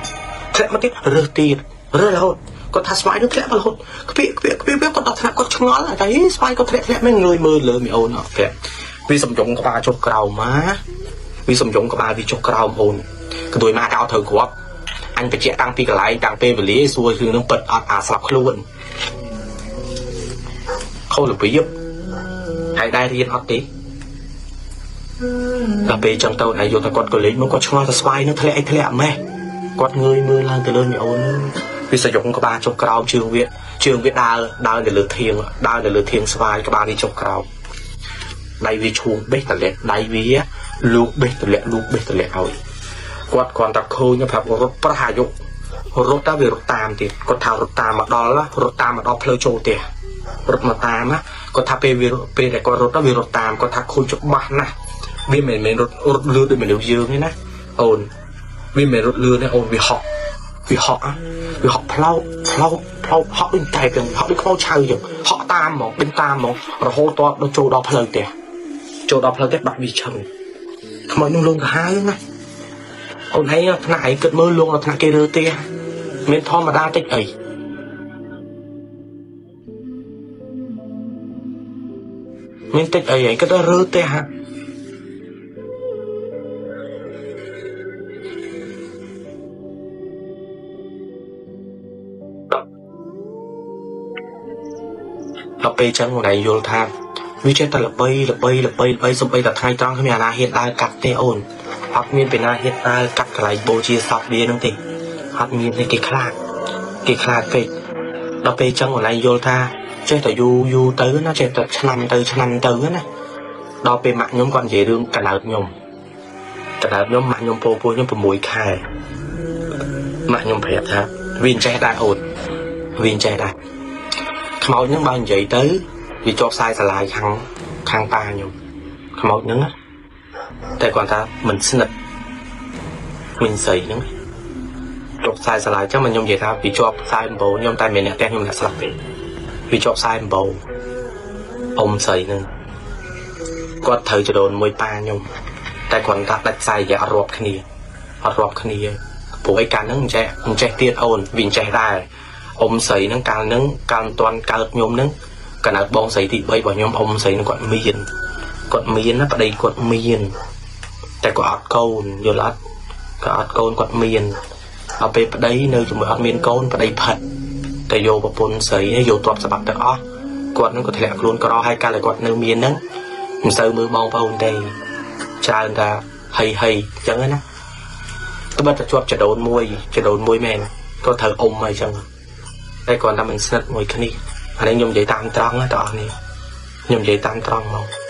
ធ្លាក់មកទៀតរើសទៀតរើសរហូតគាត់ថាស្វាយនោះធ្លាក់មករហូតខ្ពៀខ្ពៀខ្ពៀគាត់ដល់ថ្នាក់គាត់ឆ្ងល់តែស្វាយគាត់ធ្លាក់ធ្លាក់មិនងើយមើលលើមីអូនអត់ប្រាប់វាសំយងក្បាលចុះក្រោមណាវាសំយងក្បាលវាចុះក្រោមអូនកន្ទុយមកកោត្រូវគ្រាប់អញបញ្ជាក់តាំងពីកន្លែងតាំងពេលវេលាសួររឿងនឹងពិតអត់អាស្លាប់ខ្លួនខុសរបៀបហើយដែររៀនអត់ទេដល់ពេលចឹងទៅឯងយល់ថាគាត់ក៏លេចមកគាត់ឆ្ងល់ថាស្វាយនឹងធ្លាក់អីធ្លាក់ម៉េះគាត់ងើយមើលឡើងទៅលើមីអូនវាសយងក្បាលចុះក្រោមជើងវាជើងវាដើរដើរនៅលើធៀងដើរនៅលើធៀងស្វាយក្បាលនេះចុះក្រោមដៃវាឈួងបេះតលាក់ដៃវាលូកបេះតលាក់លូកបេះតលាក់ឲ្យគាត់គ្រាន់តែឃើញប្រាប់រត់ប្រះអាយុរត់ទៅវារត់តាមទៀតគាត់ថារត់តាមមកដល់រត់តាមមកដល់ផ្លូវចូលផ្ទះរត់មកតាមគាត់ថាពេលវាពេលដែលគាត់រត់ទៅវារត់តាមគាត់ថាខូចច្បាស់ណាស់វាមិនមែនរត់រត់លឿនដូចមនុស្សយើងទេណាអូនវាមិនមែនរត់លឿនទេអូនវាហក់វាហក់វាហក់ផ្លោតផ្លោតផ្លោតហក់ដូចតែចឹងហក់ដូចខ្មោចឆៅចឹងហក់តាមហ្មងដេញតាមហ្មងរហូតតដល់ចូលដល់ផ្លូវផ្ទះចូលដល់ផ្លូវផ្ទះបាក់វាឈឹងខ្មោចនឹងលងកាហាវណាអូនឯងថ្នាក់ឯងគិតមើលលងដល់ថ្នាក់គេរើផ្ទះមានធម្មតាតិចអីមានតិចអីឯងគិតថារើផ្ទះហាដល់ពេលចឹងអូនឯងយល់ថាវាចេះតែល្បីល្បីល្បីល្បីសំបីតែថ្ងៃត្រង់គ្មានអាណាហ៊ានដើរកាត់ទេអូនអត់មានពីណាហ៊ានដើរកាត់កន្លែងបូជាសពវានឹងទេអត់មានទេគេខ្លាចគេខ្លាចពេកដល់ពេលចឹងអូនឯងយល់ថាចេះតែយូរយូរទៅណាចេះតែឆ្នាំទៅឆ្នាំទៅណាដល់ពេលម៉ាក់ខ្ញុំគាត់និយាយរឿងកណើតខ្ញុំកណើតខ្ញុំម៉ាក់ខ្ញុំពោពោះខ្ញុំ6ខែម៉ាក់ខ្ញុំប្រាប់ថាវាចេះដែរអូនវាចេះដែរខ្មោចហ្នឹងបើនិយាយទៅវាជាប់ខ្សែស្រឡាយខាងខាងប៉ាខ្ញុំខ្មោចហ្នឹងតែគាត់ថាមិនស្និទ្ធវិញស្រីហ្នឹងជាប់ខ្សែស្រឡាយចឹងមកខ្ញុំនិយាយថាវាជាប់ខ្សែអំបូរខ្ញុំតែមានអ្នកផ្ទះខ្ញុំអ្នកស្លាប់ទេវាជាប់ខ្សែអំបូរអ៊ំស្រីហ្នឹងគាត់ត្រូវចដូនមួយប៉ាខ្ញុំតែគាត់ថាដាច់ខ្សែរយៈអត់រាប់គ្នាអត់រាប់គ្នាព្រោះអីកាលហ្នឹងមិនចេះមិនចេះទៀតអូនវាមិនចេះដែរអ៊ំស្រីហ្នឹងកាលហ្នឹងកាលមិនទាន់កើតខ្ញុំហ្នឹងកណើតបងស្រីទី3របស់ខ្ញុំអ៊ំស្រីហ្នឹងគាត់មានគាត់មានណាប្តីគាត់មានតែគាត់អត់កូនយល់អត់គាត់អត់កូនគាត់មានដល់ពេលប្តីនៅជាមួយអត់មានកូនប្តីផិតតែយកប្រពន្ធស្រីយកទ្រព្យសម្បត្តិទាំងអស់គាត់ហ្នឹងក៏ធ្លាក់ខ្លួនក្រហើយកាលតែគាត់នៅមានហ្នឹងមិនសូវមើលបងប្អូនទេច្រើនថាហីហីអញ្ចឹងណាត្បិតតែជាប់ចដូនមួយចដូនមួយមែនក៏ត្រូវអ៊ំអីចឹងតែគាត់ថាមិនស្និទ្ធមួយគ្នាអានេះខ្ញុំនិយាយតាមត្រង់ណាបងប្អូនខ្ញុំនិយាយតាមត្រង់មក